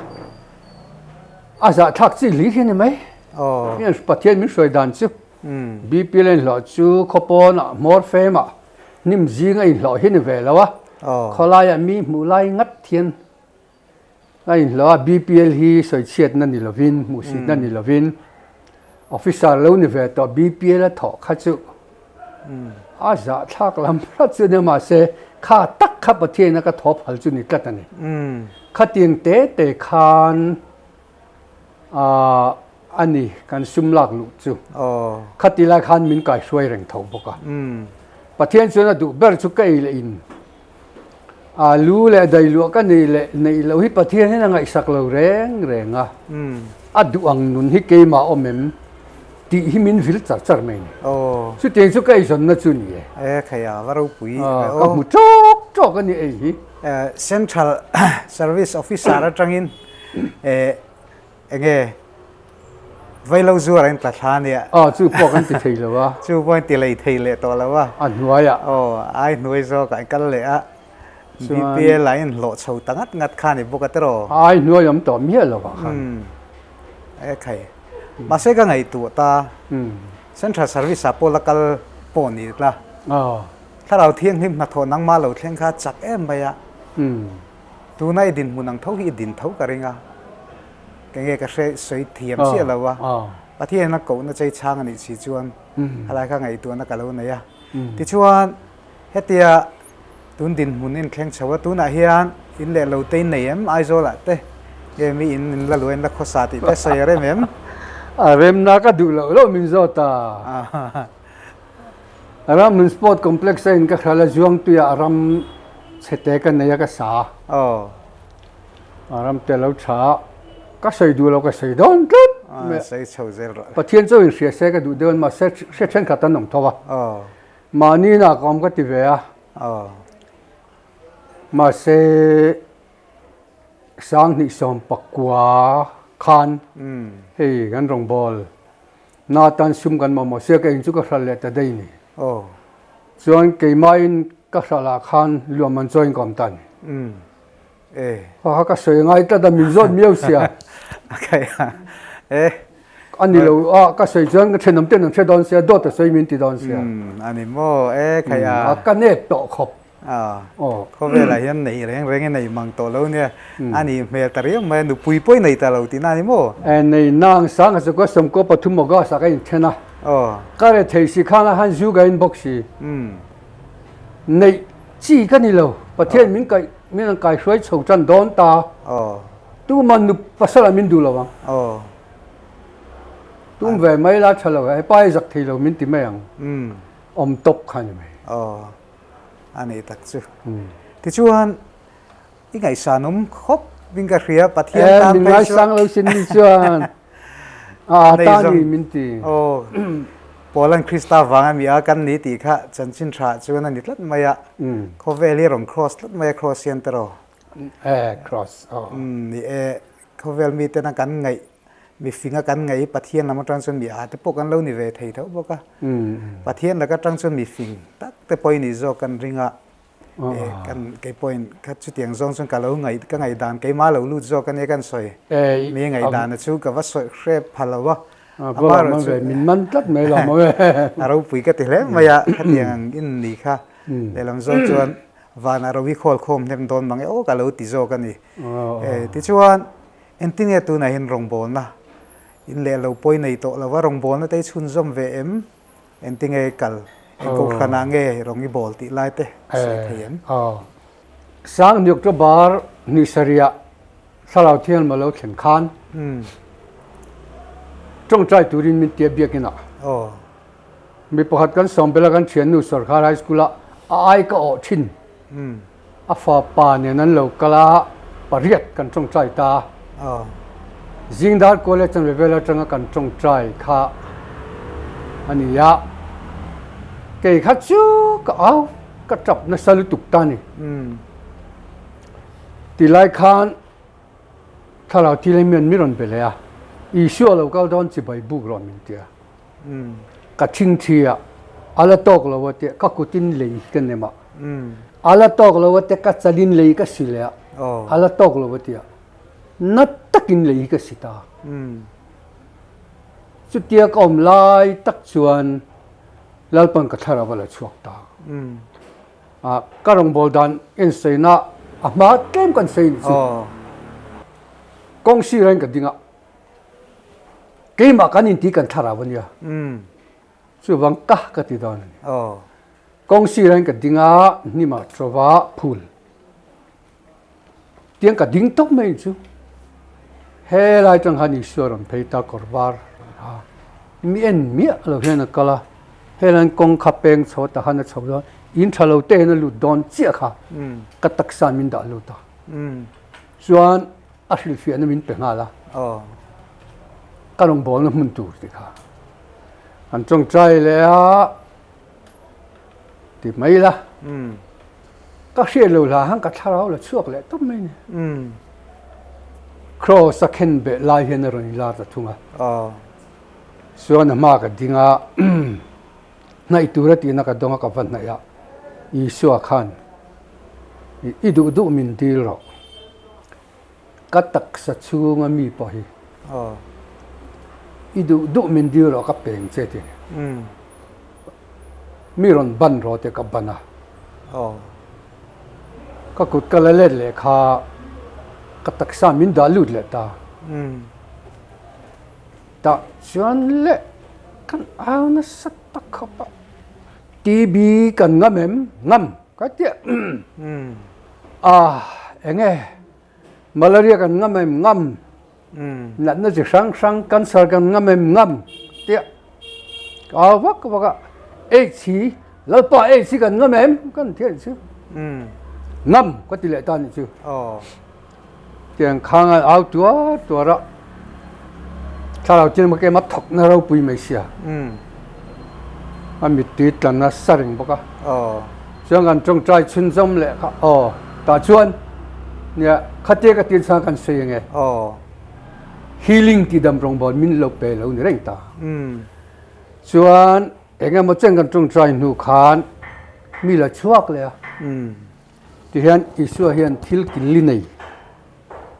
a zahthlak chi hlir hi a ni mai. Hian Pathian min hruai dan chu BPL a inhlawh chu khawpawn ah hmawr fem ah hnim zing a inhlawh hi a ni ve lo a, khawlai ah mi hmuh lai ngat hian A inhlawh a, BPL hi sawichhiatna ni lovin, hmuhsitna ni lovin, officer lo ni ve tawh BPL a thawh kha chu a zahthlak lam hrat chu nia mahse kha tak kha Pathian a ka thaw phal chu ni tlat a ni. Khatiang te te khan a ni kan sum lak luh chu. Khati lai khan min kaihruai reng tho bawk a. Pathian chuan a duh ber chu ka ei leh in. A lu leh dailuah ka nei leh neih loh hi Pathian hian a ngaihsak lo reng reng a, a duh ang nun hi keimah awm em tih hi min vil char char mai a ni. Chutiang chu ka eizawnna chu ni e.
E khai a, va ropui.
Ka hmu tawk tawk a ni ei hi.
Central Service Officer atangin Enge Vailo zuar in tla thla nia.
Aw chu pawh kan ti thei lo a.
Chu pawh in ti lei thei leh tawh lo a.
A hnuai ah.
Aw ai hnuai zawk ah in kal leh a. BPL ah in hlawh chho ta ngat ngat kha ni bawk a tiraw.
Ai hnuai awm tawh miah lo ah khan.
E khai. Mahse ka ngaihtuah ta. Central Service ah pawh la kal pawh ni tla.
Aw.
Thlarau Thianghlim hnathawh nangmah lo thleng kha chak em mai a. Tuna i dinhmun ang tho hi i din tho ka ring a, kenge ka hre sawi thiam chiah lo a, Pathian a kohna chei chhang a nih si chuan helai kha ngaihtuahna ka lo nei a. Tichuan hetia tun dinhmun in thleng chho a, tunah hian in leh lo te in nei em Aizawl ah te nge mi in in la luai in la khawsa tih te sawi a rem em?
A remna ka duh loh loh min zawt a. Ramhmun Sport Complex a in ka hral a, Zuangtuiah ram chhete ka nei a ka sa.
Aw.
A ram te lo tha a, ka sawi duh lo ka sawi dawn tlat
mai a. Sawi chho zel rawh.
Pathian chu in hria se ka duh deuh a, mahse hria thenkhat an awm tho a.
Aw.
Mahni inah ka awm ka ti ve a.
Aw.
Mahse 2019 khan hei kan rawngbâwl Na tan sum kan mamawh sia ka in chu ka hral leh ta daih ni.
Aw.
Chuan keimahin ka hral ah khan luam an chawiin ka awm ta ni.
Umm. E.
Kha kha ka sawi ngai tlat a min zawt miau sia.
A kai a. E.
A ni lo a ka sawi chuan ka thenawm ten an hre dawn sia dawt a sawi min ti dawn sia.
Umm a ni maw e khai a.
A ka nep tawh khawp.
Khawvelah hian neih reng reng i nei mang tawh lo nia, a nih hmel ta riau mai a, nupui pawh i nei ta lo tihna a ni maw?
Nei nang sang a chukua 13 August ah ka inthen a, ka re thei si khan a han zu ka in bawk si. Neih chi ka ni lo, Pathian min kaih min an kai hruai chho tan dawn ta, tuman nu pasal ah min duh lo ang. Tum ve mai la tha lo, hepa i zak thei lo min ti mai ang, awm tawp kha ni mai.
A nei tak chu. Tichuan, i ngaihsan awm khawp in ka hria, Pathian
tan phei chuan. Min ngaisang lo sin ni chuan. A ta ni min ti.
Aw, Paulan Krista vanga mi a kan ni tih kha chanchin tha chuan a ni tlat mai a. Khawvel hi rawn cross tlat mai a, cross hian tiraw?
E, cross, aw.
Ni e, khawvel miten a kan ngaih Mifing a kan ngaih Pathian lam atang chuan mi â te pawh kan lo ni ve thei tho bawk a. Pathian laka atang chuan mifing tak te pawh i nih zawk kan ring a. Kan kei pawhin kha chutiang zawng chuan ka lo ngaih ka ngaihdan keimah lo lut zawk a nia kan sawi. Mi ngaihdan a chu ka va sawi hrep pha lo a.
Amaherawh chu min man tlat mai lo maw e.
A ropui ka ti hle mai a, khatiang ang in ni kha lehlam zawng chuan vanah ro hi khawl khawm hnem dawn mang e aw ka lo ti zawk a ni. Tichuan Engtinge tunah hian rawngbawlna in leh lo pawi nei tawh lova rawngbawlna te hi chhunzawm ve em? Engtinge i kal? Eng kohhranah nge rawng i bawl tih lai te sawi thei em?
Aw. Sang ni October ni sarih thlarau thianghlim a lo thlen khan tawngtai turin min tia biakin ah mi pakhat kan sawm bela kan thiannu Sawrkhar High School ah a ai ka awh thin. A fapa nen an lo kal a, pariat kan tawngtai ta. Zingdar College an vel atanga kan tawngtai kha a ni a. Kei kha chu ka au, ka tap nasa lutuk ta ni. Tilai khan thlarau thil hi mian mi rawn be leh a, Isua lo kal dawn chibai buk rawh min ti a. Ka thingthi a, a la tawk lo a tia ka kutin lei ka nem a, a la tawk lo a tia ka chalin lei ka si leh a, a la tawk lo a tia na takin lei ka si ta. Chutia ka awm lai tak chuan Lalpan ka thlarau a la chhuak ta. Ka rawngbâwl dan ensaina a hma tlem kan sawi ni chu. Kawng sirah in ka ding a. Keimah kan inti kan thlarau a nia. Chuvang ka ka ti dawn a ni. Kawng sirah in ka ding a, hnimah tawva phul. Tiang ka ding tawp mai chu. He lai tang khan Isua rawn phei ta kawr var a. Mi en miah lo hian a kal a. Helai kawng kha peng chho ta khan a chho dawn, in tha lo te hian a lut dawn chiah kha ka taksa min dah lut a. Chuan a hrilhfiahna min pe nghal a, ka rawngbawlna hmun tur tih kha an tawngtai leh a ti mai la. Ka hriat lo hla khan ka thlarau la chhuak leh tawp mai a ni. Kraws a khen beh lai hian a rawn inlar ta thung a. Chuan a hma ka ding a, hnaih tura tihna ka dawng a ka va hnaih a, Isua khan i duh duh min dil rawh, ka taksa chhunga mi pawh hi i duh duh min dil rawh ka peng che ti mi rawn ban rawh tih ka ban a, ka kut ka la let leh kha ka taksa min dah lut leh ta. Tah chuan le kan au nasa tak khawp a, TB kan ngam em? Ngam ka ti a, ah eng e malaria kan ngam em? Ngam, natna chi hrang hrang cancer kan ngam em? Ngam ti a, ka au vak vak a, AIDS hi Lalpa AIDS hi kan ngam em? Kan ti a nih chu, ngam ka ti leh ta a nih chu. Tiang khang a au tuar tuar a, thlarau chiang bawk em a thawk na ropui mai sia. A mittui tlan a sa reng bawk a. Chuan kan tawngtai chhunzawm leh kha aw tah chuan nia khatia ka tir chhan kan sawi ange. Healing tih dam rawngbawl min lo pe lo ni reng ta. Chuan engemaw chen kan tawngtai hnu khan mi la chhuak leh a. Tihian Isua hian thil killi nei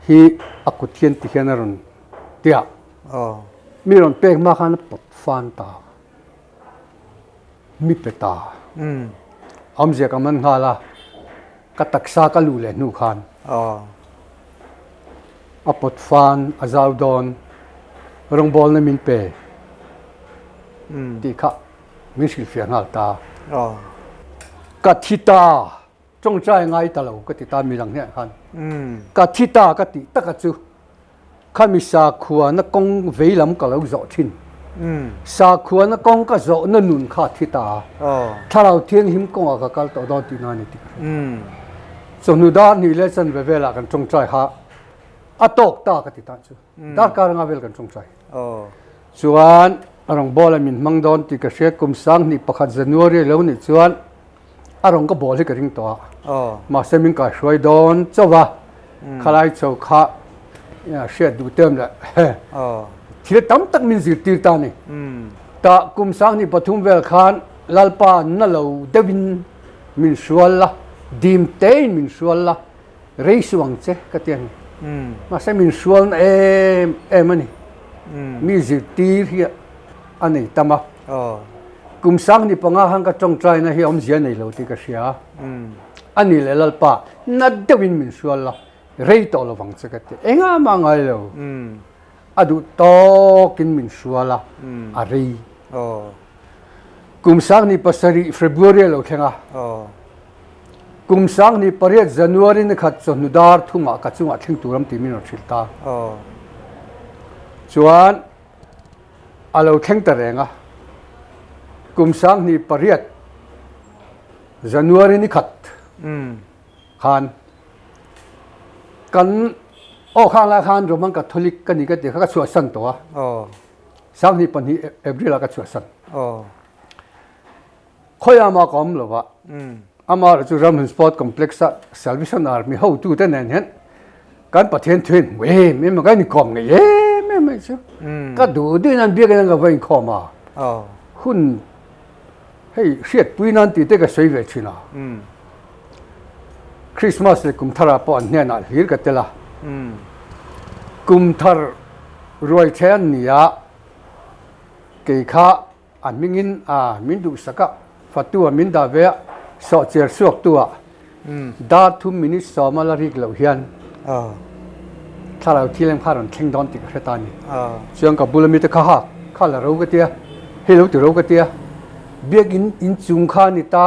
hi a kut hian tihian a rawn ti a, mi rawn pek hma khan a pawt fan ta, mi pe ta. Awmzia ka man nghal a, ka taksa ka luh leh hnu khan a pawt fan a zau dawn, rawngbawlna min pe tih kha. Min hrilhfiah nghal ta. Ka thi ta, tawngtai ngai ta lo ka ti ta mi dang hniah khan. Ka thi ta ka tih taka chu khami sakhuana kawng vei lam ka lo zawh thin. Sakhuana kawng ka zawhna nun kha a thi ta. Thlarau Thianghlim kawngah ka kal tawh dawn tihna a ni tih ka hria. Chawhnu dar hnih leh chanve velah kan tawngtai kha a tawk ta ka ti ta chu. Darkar anga vel kan tawngtai. Chuan a rawn ball a min hmang dawn tih ka hria, kum 2001 January lo nih chuan a rawn ka ball hi ka ring tawh a, mahse min kaihruai dawn chauh a, khalai chho kha hriat duh tem leh thil tam tak min zirtir ta a ni. Tah kum 2003 vel khan Lalpa na lo deuhin min hrual la, dim tein min hrual la, Rei suh ang che ka ti a ni. Mahse min hrualna em em a ni. Mi zirtir hi a nei tam a. Kum 15 khan ka tawngtaina hi awmzia nei lo tih ka hria. A ni leh Lalpa, na deuhin min hrual la, rei tawh lo vang che ka ti. Engah mah ngai lo. A duh tawkin min hrual a, a rei. Kum 2007 February a lo thleng a. Kum 2008 January ni khat chawhnu dar thumah ka chungah thleng tur am tih min rawn hrilh ta. Chuan a lo thleng ta reng a. Kum 2008 January ni khat khan kan aw khang lai khan Roman Catholic ka ni ka ti kha ka chhuahsan tawh a. 2002 April ah ka chhuahsan. Khawiah mah ka awm lo a, amaherawh chu Ramhlun Sport Complex a Salvation Army hotute nen hian kan Pathian thu in hmu em em a, kan inkawm ngei em em mai chu. Ka duh duhin an biakin an ka va inkhawm a, hun hei hriatpui nan tih te ka sawi ve thin a. Christmas leh kum tharah pawh an hnenah hlir ka tel a, kum thar ruai the an ni a, kei kha A hmingin a min duhsak a, fatu a min dah ve a, sawhchiar suaktu ah dar thum minute sawm a la rik loh hian thlarau thil em kha rawn thleng dawn tih ka hre ta a ni. Chuan ka bula mite kha ha kha la ro ka tia, hei lo ti ro ka tia, biakin inchung kha a ni ta,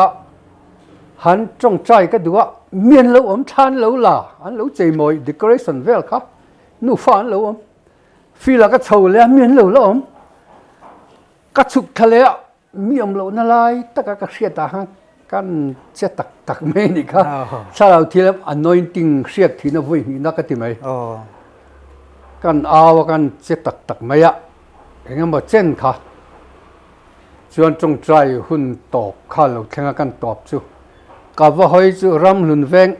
han tawngtai ka duh a, mi an lo awm thla an lo la, an lo cheimawi decoration vel kha nufa an lo awm. Field ah ka chho leh a, mi an lo la awm. Ka chhuk thla leh a, Mi awm lohna lai taka ka hriat ah khan kan che tak tak mai a nih kha. Thlarau thil anointing hriat thihna vawi hnihna ka ti mai. Kan au a kan che tak tak mai a, eng emaw chen kha chuan tawngtai hun tawp kha lo thleng a kan tawp chu ka va hawi chu ramhlun veng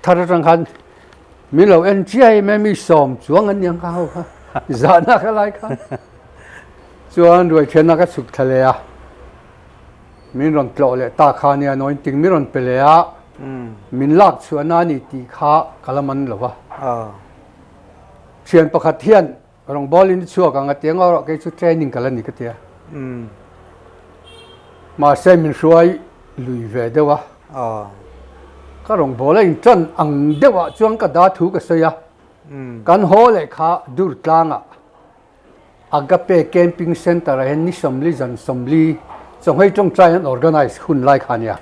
thar atang khan min lo en chiai mai mi sawm chuang an niang kha ho kha zahna kha lai kha. Chuan ruaithianna ka chhuk thla leh a, min rawn tlawh leh ta kha nia anointing min rawn pe leh a, min lak chhuahna a ni tih kha ka la man lo va. Thian pakhat hian rawngbawlin i chhuak ang a ti ang erawh kei chu training ka la ni ka ti a. Mahse min hruai lui ve deuh a. Ka rawngbawla intan ang deuhah chuan ka dah thu ka sawi a, kan haw leh kha dur tlangah Agape Camping Centre ah hian ni 40 zan 40 chawhmei tawngtai an organise hun lai kha ania.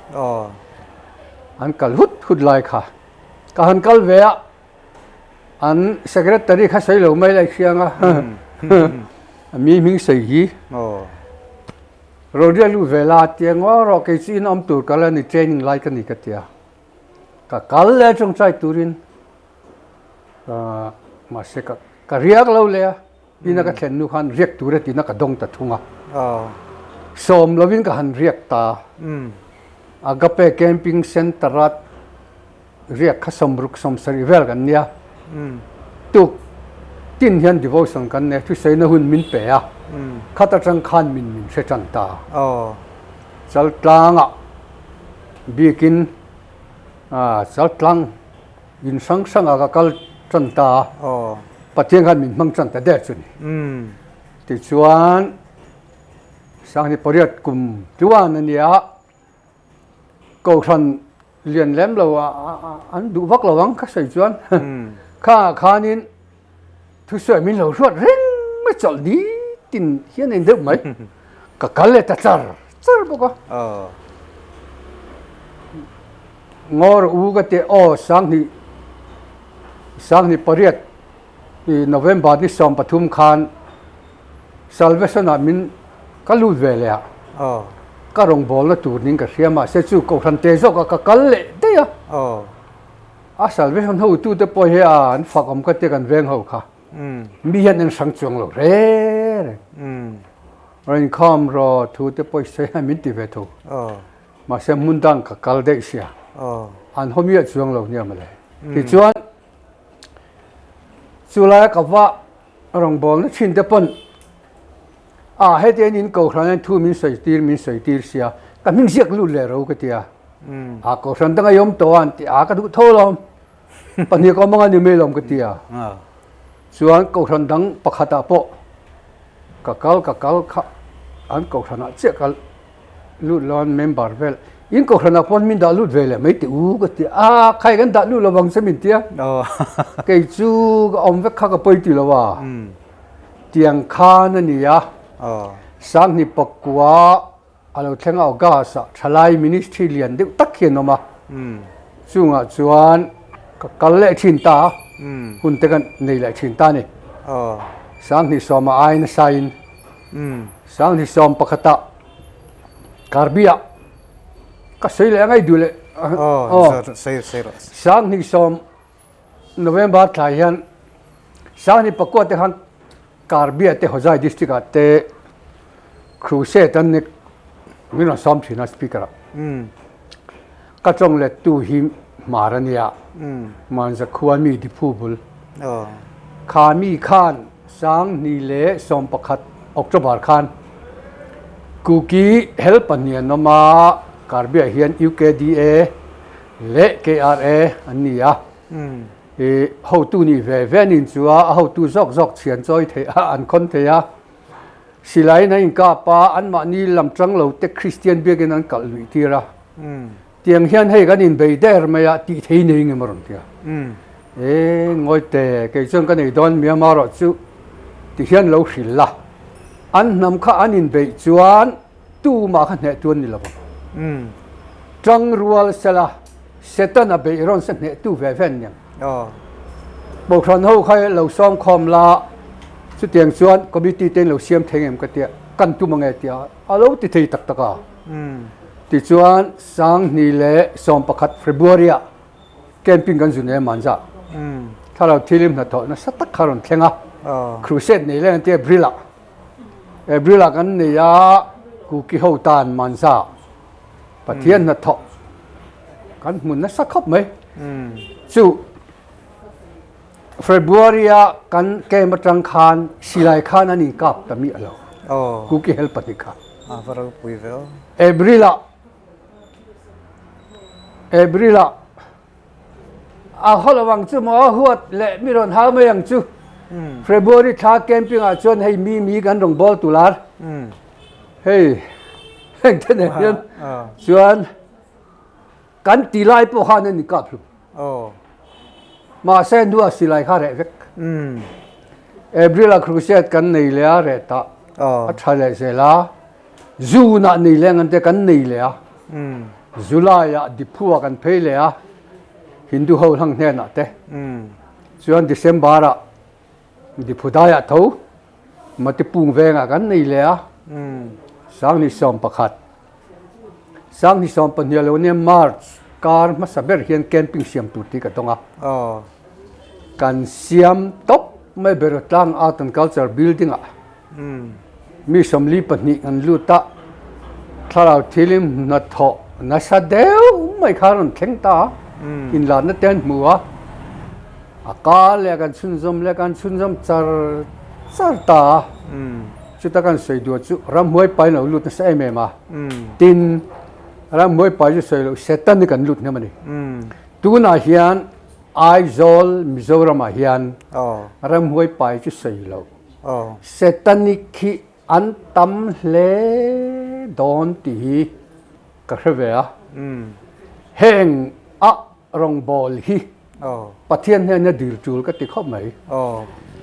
An kal hut hut lai kha. Ka han kal ve a, an secretary kha sawi lo mai lai hriang a, mi hming sawi hi. Rodria lu ve la tia ngaw rawh kei chu in awm tur kal a ni training lai ka ni ka tia. Ka kal leh tawngtai turin Mahse ka ka riak lo le a, ina ka thlen nu khan riak tur e tina ka dawng ta thung a. Sawm lovin ka han riak ta. Agape Camping Centre a riak kha sawmruk sawmsarih vel kan nia. Tuk tin hian devotion kan nei a, thusaina hun min pe a, khat atang khan min min hre tan ta. Chaltlangah biakin Chaltlang In hrang hrangah ka kal tan ta a, Pathian khan min hmang tan ta der chu ni. Tichuan Sanghni pariat kum tluan a nia, Kohhran lian lem lo an duh vak lo ang ka sawi chuan kha khanin thusawi min lo hruat reng mai chawlh ni tin hian a in deuh mai. Ka kal leh ta char char bawk a. Ngawr u ka tih aw sanghnih sanghnih pariat i November ni 13 khan Salvation ah min ka lut ve leh a ka rawngbawlna tur ning ka hria mahse chu kohhran te zawk ah ka kal leh daih a a Salvation ho tu te pawh hi a an fak awm ka tia kan veng ho kha mi hian an hrang chuang lo re reng rawn inkhawm rawh thu te pawh i sawi a min ti ve tho. Mahse hmun dang ka kal daih sia. An haw miah chuang lo nia mawle. Tichuan chu laia ka va rawngbawlna thin te pawn a heti an in kohhran hian thu min sawi tir min sawi tir sia ka hming ziak lut leh ro ka ti a. A kohhran dang a awm tawh a an ti a ka duh tho lawm. Pahnih ka awm anga ni mai lawm ka ti a. Chuan kohhran dang pakhatah pawh ka kal ka kal kha an kohhranah chiah ka lut lo an member vel in kohhranah pawh min dah lut ve leh mai teh u ka ti a khai kan dah lut lovang che min tia kei chu ka awm vek kha ka pawi ti lo a tiang khan a ni a sanghnih pakua a lo thleng a August ah thalai ministry lian deuh tak hi an awm a chungah chuan ka kal leh thin ta a hun te kan nei leh thin ta a ni sanghnih sawma ai nasa in Sanghnih 11ah Karbi-ah ka sawi leh angai duh leh. Sanghnih sawm November thlai hian Sanghnih pakua te khan Karbi-ah te Hojai district-ah te crusade an ni min rawn sawm thin a speaker-ah. Ka tawng lettu hi Hmar a nia, Manza khua mi Diphu bul. Kha mi khan 2011 October khan Kuki hel pahnih an awm a, Karbiah hian UKDA leh KRA an ni a. I hotu nih ve ve an inchu a, a hotu zawk zawk chhian chawi theih a, an khawn thei a. Silaiin an inkap a, anmahni lam tang lo te Kristian biakin an kalh luih tir a. Tiang hian hei kan inbei der mai a, tih thei nei nge maw rawn ti a. E ngawi te, kei chuan ka nei dawn Myanmar erawh chu ti hian lo hrilh la. An hnam kha an inbeih chuan tumah kha hneh tu an ni lo vang. Tangrual sela Setana beih rawn se hneh tu ve ve an niang. Kohhran ho kha lo sawm khawm la, chutiang chuan committee te in lo siam thei ngem ka tia. kan tum ange tia a lo ti thei tak tak a. Tichuan 2011 February ah camping kan zu nei a Manza thlarau thilim hnathawh nasa tak kha a rawn thleng a, crusade nei leng an tia April ah April ah kan nei a Kuki ho tan Manza Pathian hnathawh kan hmu nasa khawp mai chu February a kan camp atang khan silai khan an inkap ta miah lo Kuki hel pahnih kha. April ah April ah a haw lo ang chu maw huat leh mi rawn hau mai ang chu. February thla camping ah chuan hei mi mi kan rawn bawl tur a, hei heng te nen hian chuan kan ti lai pawh khan an inkap hlum. Mahse hnua silai kha reh vek. April ah crusade kan nei leh a reh tah a tha leh zel a. June-ah nei leng an tia kan nei leh a, July-ah Diphu-ah kan phei leh a, Hindu ho hlang hnenah te. Chuan December-ah Diphu daiah tho Matipung vengah kan nei leh a, 2011. 2012 lo nia March kar hmasa ber hian camping siam tur tih ka dawng a. Kan siam tawp mai ber tlang Art and Culture building-ah. Mi 42 an lut a, thlarau thilim hnathawh nasa deuh mai kha rawn thleng ta a, inlarna te an hmu a, a kar leh kan chhunzawm leh kan chhunzawm char char ta a, chuta kan sawi duh chu ramhuai pai lo lut nasa em em a, tin ramhuai pai chu sawi loh Satan hi kan lut hnem a ni. Tunah hian Aizawl Mizoramah hian ramhuai pai chu sawi loh. Setanic hi an tam hle dawn tih hi ka hre ve a. Heng a rawngbâwl hi Pathian hnena dil ṭul ka ti khawp mai.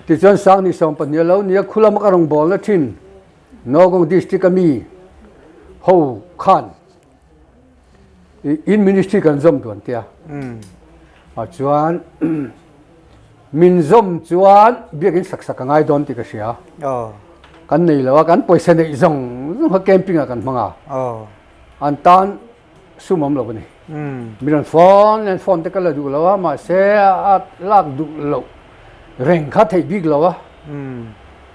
Tichuan 2012 a lo nia khulama ka rawngbâwlna ṭhin Nowgong District a mi ho khan In ministry kan zawm duan tia. A chuan min zawm chuan biakin sak sak a ngai dawn tih ka hria. Kan nei lo a, kan pawisa neih zawng zawng kha camping ah kan hmang a. An tan sum awm lo a ni. Min rawn phone an phone te ka la duh lo a, mahse a lak duh loh reng kha theih bik lo a.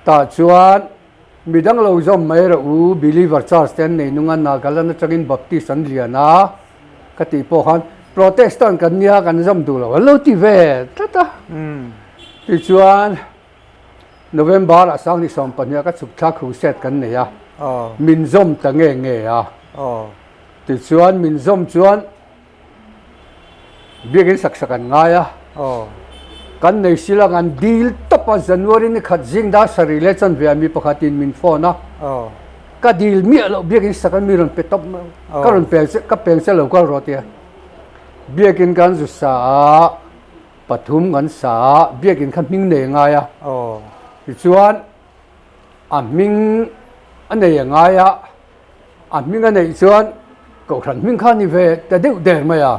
Tah chuan Midang lo zawm mai rawh u, Believer Church te an nei nung a, Nagaland atangin Baptist an lian a, ka tih pawh khan Protestant kan nia kan zawm duh lo an lo ti ve tlat a. Tichuan November ah 2012 ah ka chhuk thla crusade kan nei a, min zawm ta nge nge a. Tichuan min zawm chuan Biakin sak sak an ngai a, kan nei sila kan dil tawp a, January ni khat zing dar sarih leh chanve ah mi pakhatin min phone a, ka dil miah loh biakin sak an mi rawn pe tawp mai, ka rawn peng che ka peng che lo kal rawh tia, biakin kan zu sa a, pathum kan sa a, biakin kha hming nei a ngai a, tichuan a hming a nei a ngai a. A hming a neih chuan Kohhran hming kha a ni ve ta deuh der mai a.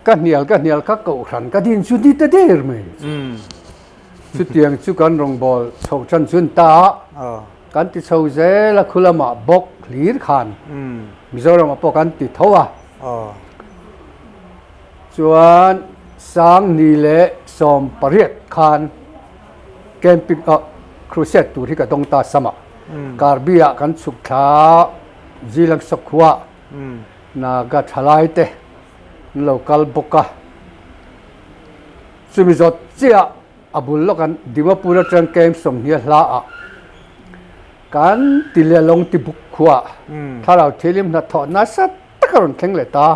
Ka hnial ka hnial kha Kohhran ka din chu ni ta der mai. Chutiang chu kan rawngbâwl chhoh ṭan chu an ta a, kan ti chho zel a, khu lamah bawk hlir khan Mizoramah pawh kan ti tho a. Chuan 2018 khan camping crusade tur hi ka dawng ta sam a. Karbi ah kan chhuk thla Zilang Sakhua Naga thalai te an lo kal bawk a. Chumi zawt chiah a bul lawk an Dimapur atang camp 20 hla ah kan ti leh lawng ti buk khua thlarau thilim hnathawh nasa tak a rawn thleng leh ta.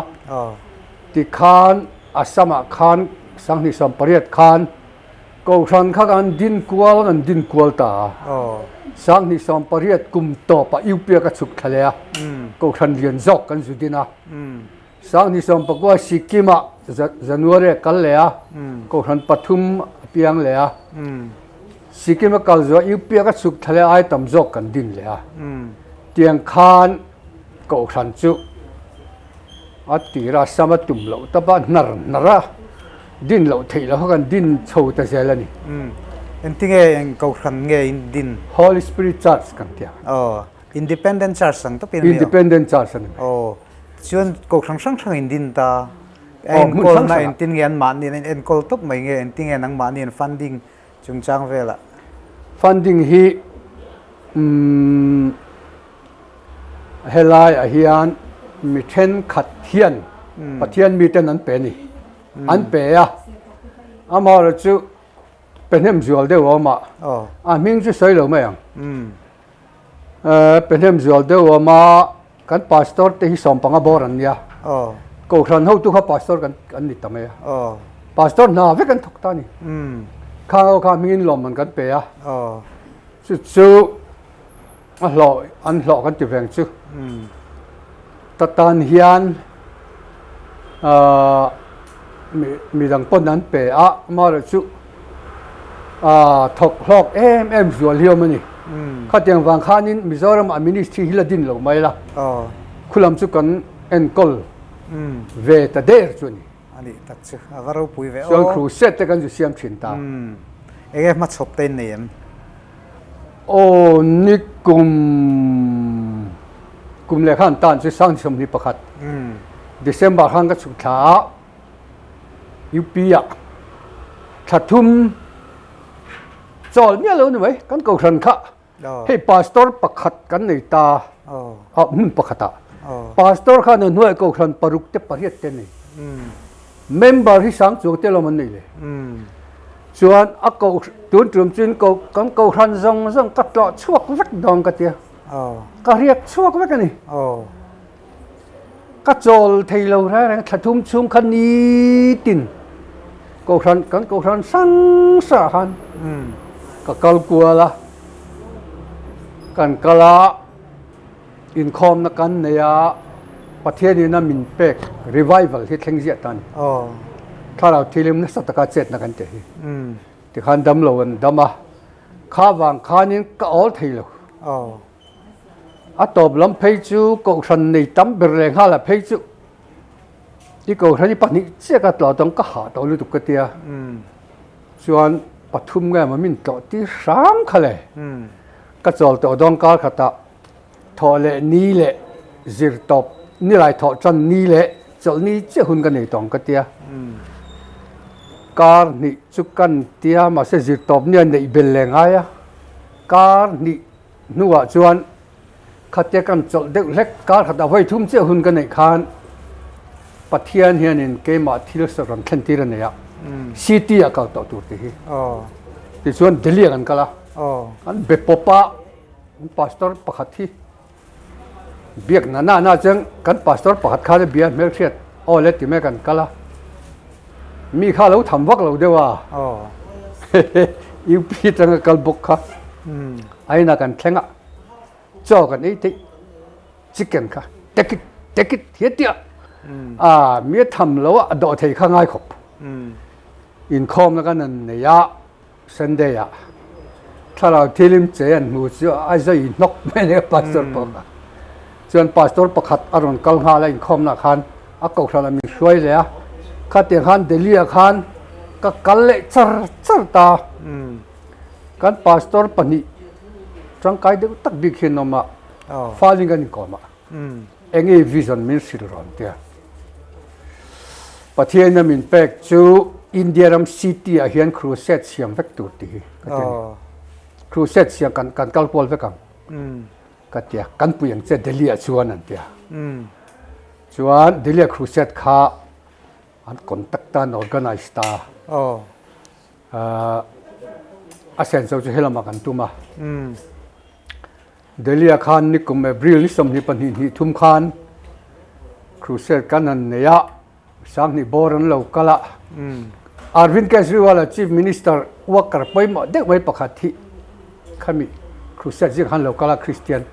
Tikhan Assam ah khan 2018 khan Kohhran kha kan din kual kan din kual ta a. 2018 kum tawpah UPA ka chhuk thla leh a, Kohhran lian zawk kan zu din a. 2019 Sikkim-ah January a kal leh a, Kohhran pathum a piang leh a. Sikkim a kal zuah UPA ka chhuk thla leh ai tam zawk kan din leh a. Tiang khan Kohhran chu A tira sam a tum loh tapa hnar hnar a din loh theih loh kha kan din chho ta zel a ni.
Engtinge eng kohhran nge in din?
Holy Spirit Church kan ti a.
Aw, Independent Church ang tawpin a ni aw.
Independent Church a ni mai.
Aw, chuan kohhran hrang hrang in din ta. A enkawlna engtin nge anmahni an enkawl tawp mai nge engtin nge nangmahni an funding chungchang velah?
Funding hi umm helaiah hian mi thenkhat hian Pathian miten an pe a ni. An pe a, amaherawhchu pe hnem zual deuh a awm a, a hming chu sawi lo mai ang. Pe hnem zual deuh a awm a, kan pastor te hi sawmpanga bawr an nia. Kohhran hotu kha pastor kan an ni ta mai a. Pastor hna vek an thawk ta a ni. Khang ho kha hmingin lawmman kan pe a. Chu chu A hlawh an hlawh kan ti veng chu. Ta tan hian midang pawn an pe a, amaherawh chu thawk hlawk em em zual hi awm a ni. Khatiang vang khanin Mizoram ah ministry hi la din lo mai la, khulam chu kan enkawl ve ta der chu a ni.
A nih tak chu a va ropui ve aw.
Chuan crusade te kan zu siam thin ta.
Enge hmachhawp te in nei em?
Aw ni kum kum leh khan tan chu sang 21 December khan ka chhuk thla a UP ah thla thum chawl miah lo ni mai kan kohhran kha hei pastor pakhat kan nei ta a hmun pakhat ah pastor khan a hnuai kohhran paruk te pariat te nei. Member hi sang chuang te lawm an nei le. Chuan a ko tun tum chin ko kan kohhran zawng zawng ka tlawh chhuak vek dawn ka tia. Ka riak chhuak vek a ni. Ka chawl thei lo reng reng thla thum chhung kha nitin kohhran kan kohhran hrang hrang ah khan ka kal kual a, kan kal a. Inkhawmna kan nei a, Pathianin a min pek revival hi thleng ziah ta a ni. Thlarau thilim nasa taka chetna kan tih hi. Tikhan dam lo an dam a, kha vang khanin ka awl thei lo. A tawp lam phei chu Kohhran nei tam ber leh nghal ah phei chu i Kohhran i pahnih chiah ka tlawh tawng ka hah tawh lutuk ka tia. Chuan pathum nge maw min tlawh tir hram kha le. Ka chawl tawh dawn kar khatah thawh leh ni leh zir tawp ni lai thawh tan ni leh chawlh ni chiah hun ka nei tawng ka tia. Kar hnih chu kan tia mahse zir tawp nia neih bel leh ngai a. Kar hnih hnuah chuan khatia kan chawlh deuh hlek kar khatah vawi thum chiah hun ka neih khan Pathian hianin keimah thil rawn thlen tir a nei a, city ah kal tawh tur tih hi. Tichuan Delhi ah kan kal a. An be pawp a, an pastor pakhat hi biak na na na chuan kan pastor pakhat khan a bia hmelhriat aw le ti mai kan kal a, mi kha lo tham vak lo deuh a, UP atanga kal bawk kha a inah kan thleng a, chaw kan ei theih chicken kha take it take it hian tia a mi a tham lo a, a dawh thei kha ngai khawp inkhawmna kan han nei a. Sunday ah thlarau thilim che an hmu chu a zai hnawk mai a ni a pastor pawh kha. Chuan pastor pakhat a rawn kal nghal a inkhawmna ah khan a kohhran ah min hruai leh a, khatiang khan Delhi ah khan ka kal leh char char ta. Kan pastor pahnih tangkai deuh tak bik hi an awm a, falin kan inkawm a. Enge vision min hrilh rawn tia. Pathian a min pek chu India ram city ah hian crusade siam vek tur tih hi ka ti a ni. Crusade siam kan kan kal kual vek ang ka tia. Kan pui ang che Delhi ah chuan an tia. Chuan Delhi ah crusade kha an contact ta an organize ta. A senso chu helamah kan tum a. Delhi-ah khan nikum April ni 22 hnih thum khan crusade kan han nei a, Sanghnih bawr an lo kal a. Arvind Kejriwal-a Chief Minister worker pawimawh deuh mai pakhat hi khami crusade zingah khan lo kal a, Christian.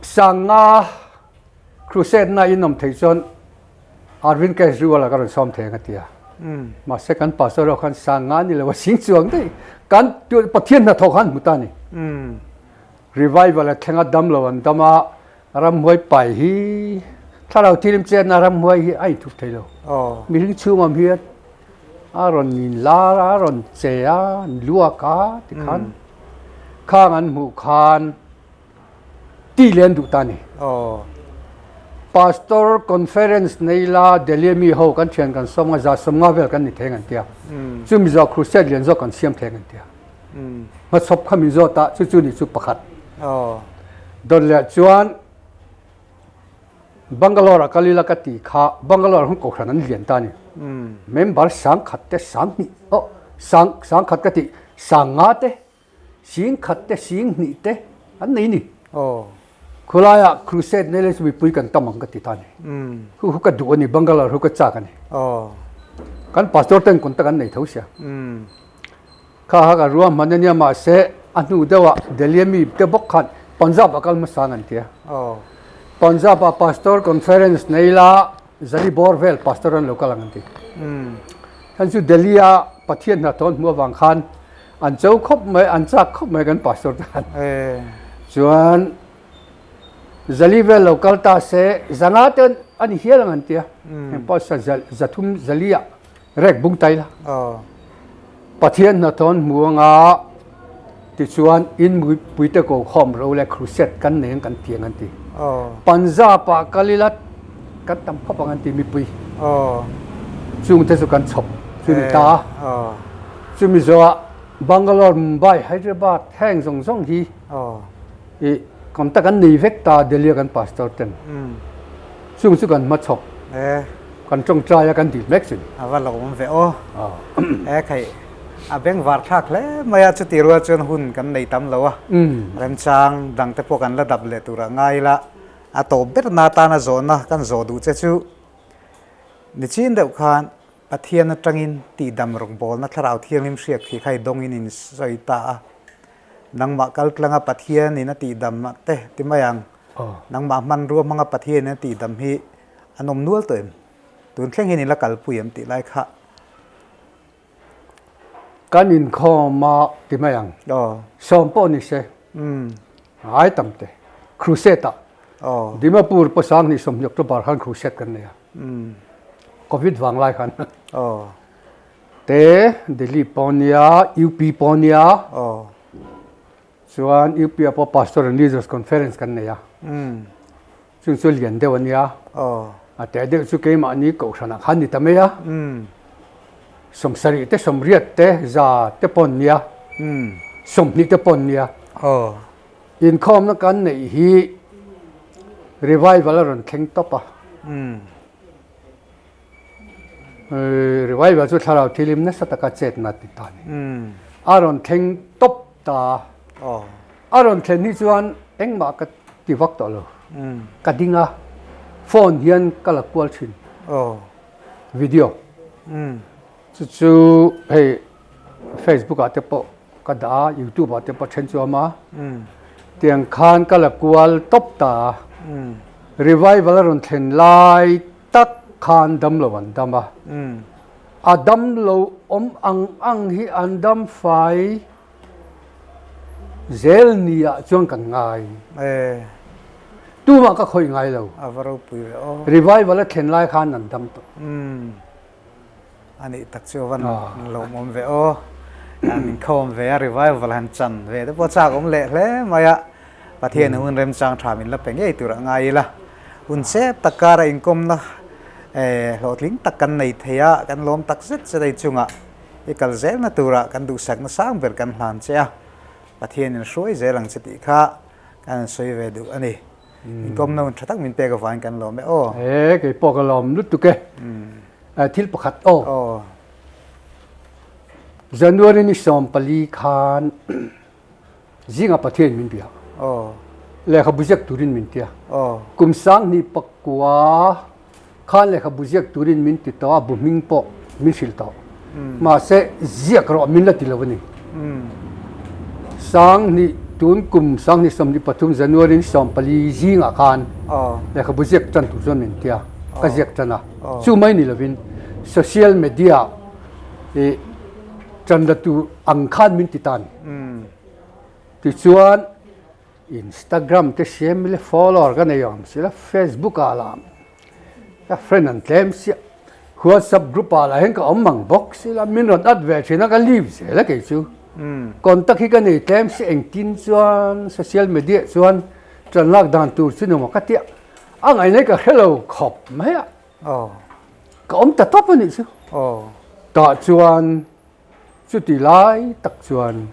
Sanga crusade na in awm thei chuan Arvind Kejriwal-a ka rawn sawm thei ang a ti a. Mahse kan pastor ho khan sang nga ni lo a sing chuang daih. Kan Pathian hnathawk khan hmu ta a ni. Revival a thleng a dam lo an dam a, ramhuai pai hi thlarau thilim chenna ramhuai hi a inthup thei lo. Mihring chhung awm hian. A rawn inlar a, a rawn che a, an luak a tikhan khang an hmuh khan ti leh an duh ta a ni. Pastor conference nei la Delhi mi ho kan thian kan sawm nga za sawm nga vel kan ni theng an tia. Chumi zawh crusade lian zawk kan siam theng an tia. Hmachhawp kha min zawt a, chu chu ni chu pakhat. Dawt leh chuan Bangalore a kal ila ka ti kha Bangalore hun kohhran an lian ta a ni. Member sang khat te sang hnih aw sang sang khat ka tih sang nga te sing khat te sing hnih te an nei ni. Khulaiah crusade nei lai chu mipui kan tam ang ka ti ta a ni. Hu hu ka duh a ni Bangalore hu ka chak a ni. Kan pastor ten contact an nei tho sia. Kha kha ka ruahman ania mahse a hnu deuhah Delhi ami te bawk khan Punjab ah kal hmasa an ti a. Punjab ah Pastor Conference nei la Zali bawr vel Pastor an lo kal ang an ti. Khan chu Delhi a Pathian hnathawh an hmuh avang khan an cho khawp mai, an chak khawp mai kan Pastor te khan. Chuan Zali vel lo kal ta se zanga te a ni hial ang an ti a. Heng pawh zathum Zali ah Rek bung tai la. Pathian hnathawn hmu anga tichuan in puite ko khawm ro le crusade kan nei ang kan ti ang an ti. Punjab ah kal ila kan tam khawp ang an ti mipui. Chung te chu kan chhawp chu ni ta. Chumi zawhah Bangalore, Mumbai, Hyderabad heng zawng zawng hi i contact an nei vek ta Delhi a kan pastor ten. Chung chu kan hmachhawp. Kan tawngtai a kan dil mek chin.
A va lo awm ve aw. E khai a bengvar thlak hle mai a chuti rual chuan hun kan nei tam lo a. Remchang dang te pawh kan la dap leh tur a ngai ila a tawp ber na atana zawhna kan zawh duh che chu nichin deuh khan Pathian atangin tihdam rawngbawlna thlarau thianghlim hriat khi kha i dawngin in sawi ta a. Nangmah kal tlanga Pathianin a tihdam te ti mai ang. Nangmah hmanrua hmanga Pathianin a tihdam hi an awm nual tawh em? Tun thleng hian i la kalpui em tih lai kha.
Kan inkhawm a ti mai ang. Sawm pawh ni se. Ai tam te. Crusade ah. Dimapur pawh 20 October khan crusade kan nei a. Covid vang lai khan. Te Delhi pawh nia, UP pawh nia. Chuan UP ah pawh Pastor and Leaders Conference kan nei a. Chung chu lian deuh a nia. A teh deuh chu keimahni kohhranah khan ni ta mai a. Sawmsarih te sawmriat te za te pawh an nia. Sawmhnih te pawh an nia. Inkhawmna kan neih hi revival a rawn thleng tawp a. Revival chu thlarau thilim nasa taka chetna ti ta a ni. A rawn thleng tawp ta a. A rawn thlen hi chuan engmah ka ti vak tawh lo. Ka ding a, phone hian ka la kual thin. Video. Chu chu hei Facebook ah te pawh ka dah a, YouTube ah te pawh then chu a awm a. Tiang khan ka la kual tawp ta a. Revival a rawn thlen lai tak khan damlo an dam a. A damlo awm ang ang hi an dam fai. Zel ni ah chuan kan ngai. Tumah ka khawih ngai lo.
A va ropui ve aw.
Revival a thlen lai khan an dam tawh.
Umm. A nih tak chu a van lawmawm ve aw. An inkhawm ve a, revival han chan ve te pawh chak awm leh hle mai a. Pathian hun remchang tha min la pe ngei tur a ngai ila. Hun chep tak kara inkawmna hlawhtling tak kan nei thei a, kan lawm tak zet zet a inchungah. I kal zelna turah kan duhsakna sang ber kan hlan che a, Pathianin hruai zel ang che tih kha kan han sawi ve duh a ni. Inkawmna hun tha tak min pek avangin kan lawm e aw.
He, kei pawh ka lawm lutuk e. Thil pakhat aw.
Aw.
January ni 14 khan Zinga Pathian min bia.
Aw.
Lehkhabu ziak turin min ti a.
Aw.
Kum 2009 khan lehkhabu ziak turin min ti tawh a, bu hming pawh min hrilh tawh. Mahse ziak rawh min la ti lo a ni. Sanghnih tun kum 2023 January ni 14 zingah khan lehkhabu ziak tan tur chuan min ti a, ka ziak tan a. Chu mai ni lovin social media i Ṭan la tur ang khan min ti ta a ni. Tichuan, Instagram te siam ila follower ka nei awm si la, Facebook ah lah ka friend an tlem siah. WhatsApp group ah lah hian ka awm mang bawk sila min rawn at ve thin a ka leave zel a kei chu. Contact hi ka nei tlem si engtin chuan social media chuan tan lak dan tur chu ni maw ka tia a ngaihna hi ka hre lo khawp mai a. Ka awm ta tawp a nih chu. Tah chuan Chuti lai tak chuan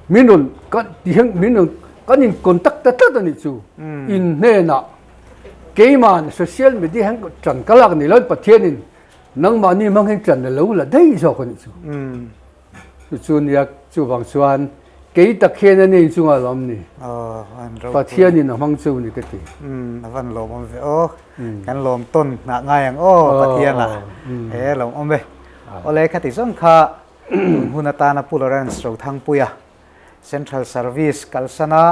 min rawn kan ti hian min rawn kan in contact ta tlat a nih chu. In hnenah keiman social media hian tan ka lak ni lo Pathianin nangmahni hmang hian tan a lo la daih zawk a nih chu. Chu chu nia chuvang chuan kei tak hian a ni inchungah lawm ni. Pathianin a hmang chu ni ka ti.
A van lawmawm ve aw. Kan lawm tawn nghah ngai ang aw Pathiana he lawmawm e. Awle khati zawng kha tun hun atana Pu Lawrence Rothangpuia Central Service kalsana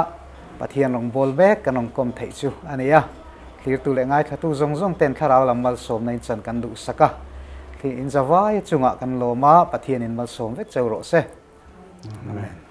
Pathian rawngbâwl mek kan rawn kawm theih chu a ni a. Thlirtu leh ngaithlatu zawng zawng ten thlarau lam malsawmna in chan kan duhsak a. Thli in zavai chungah kan lawm a, Pathianin malsawm vek cheu rawh se. Amen.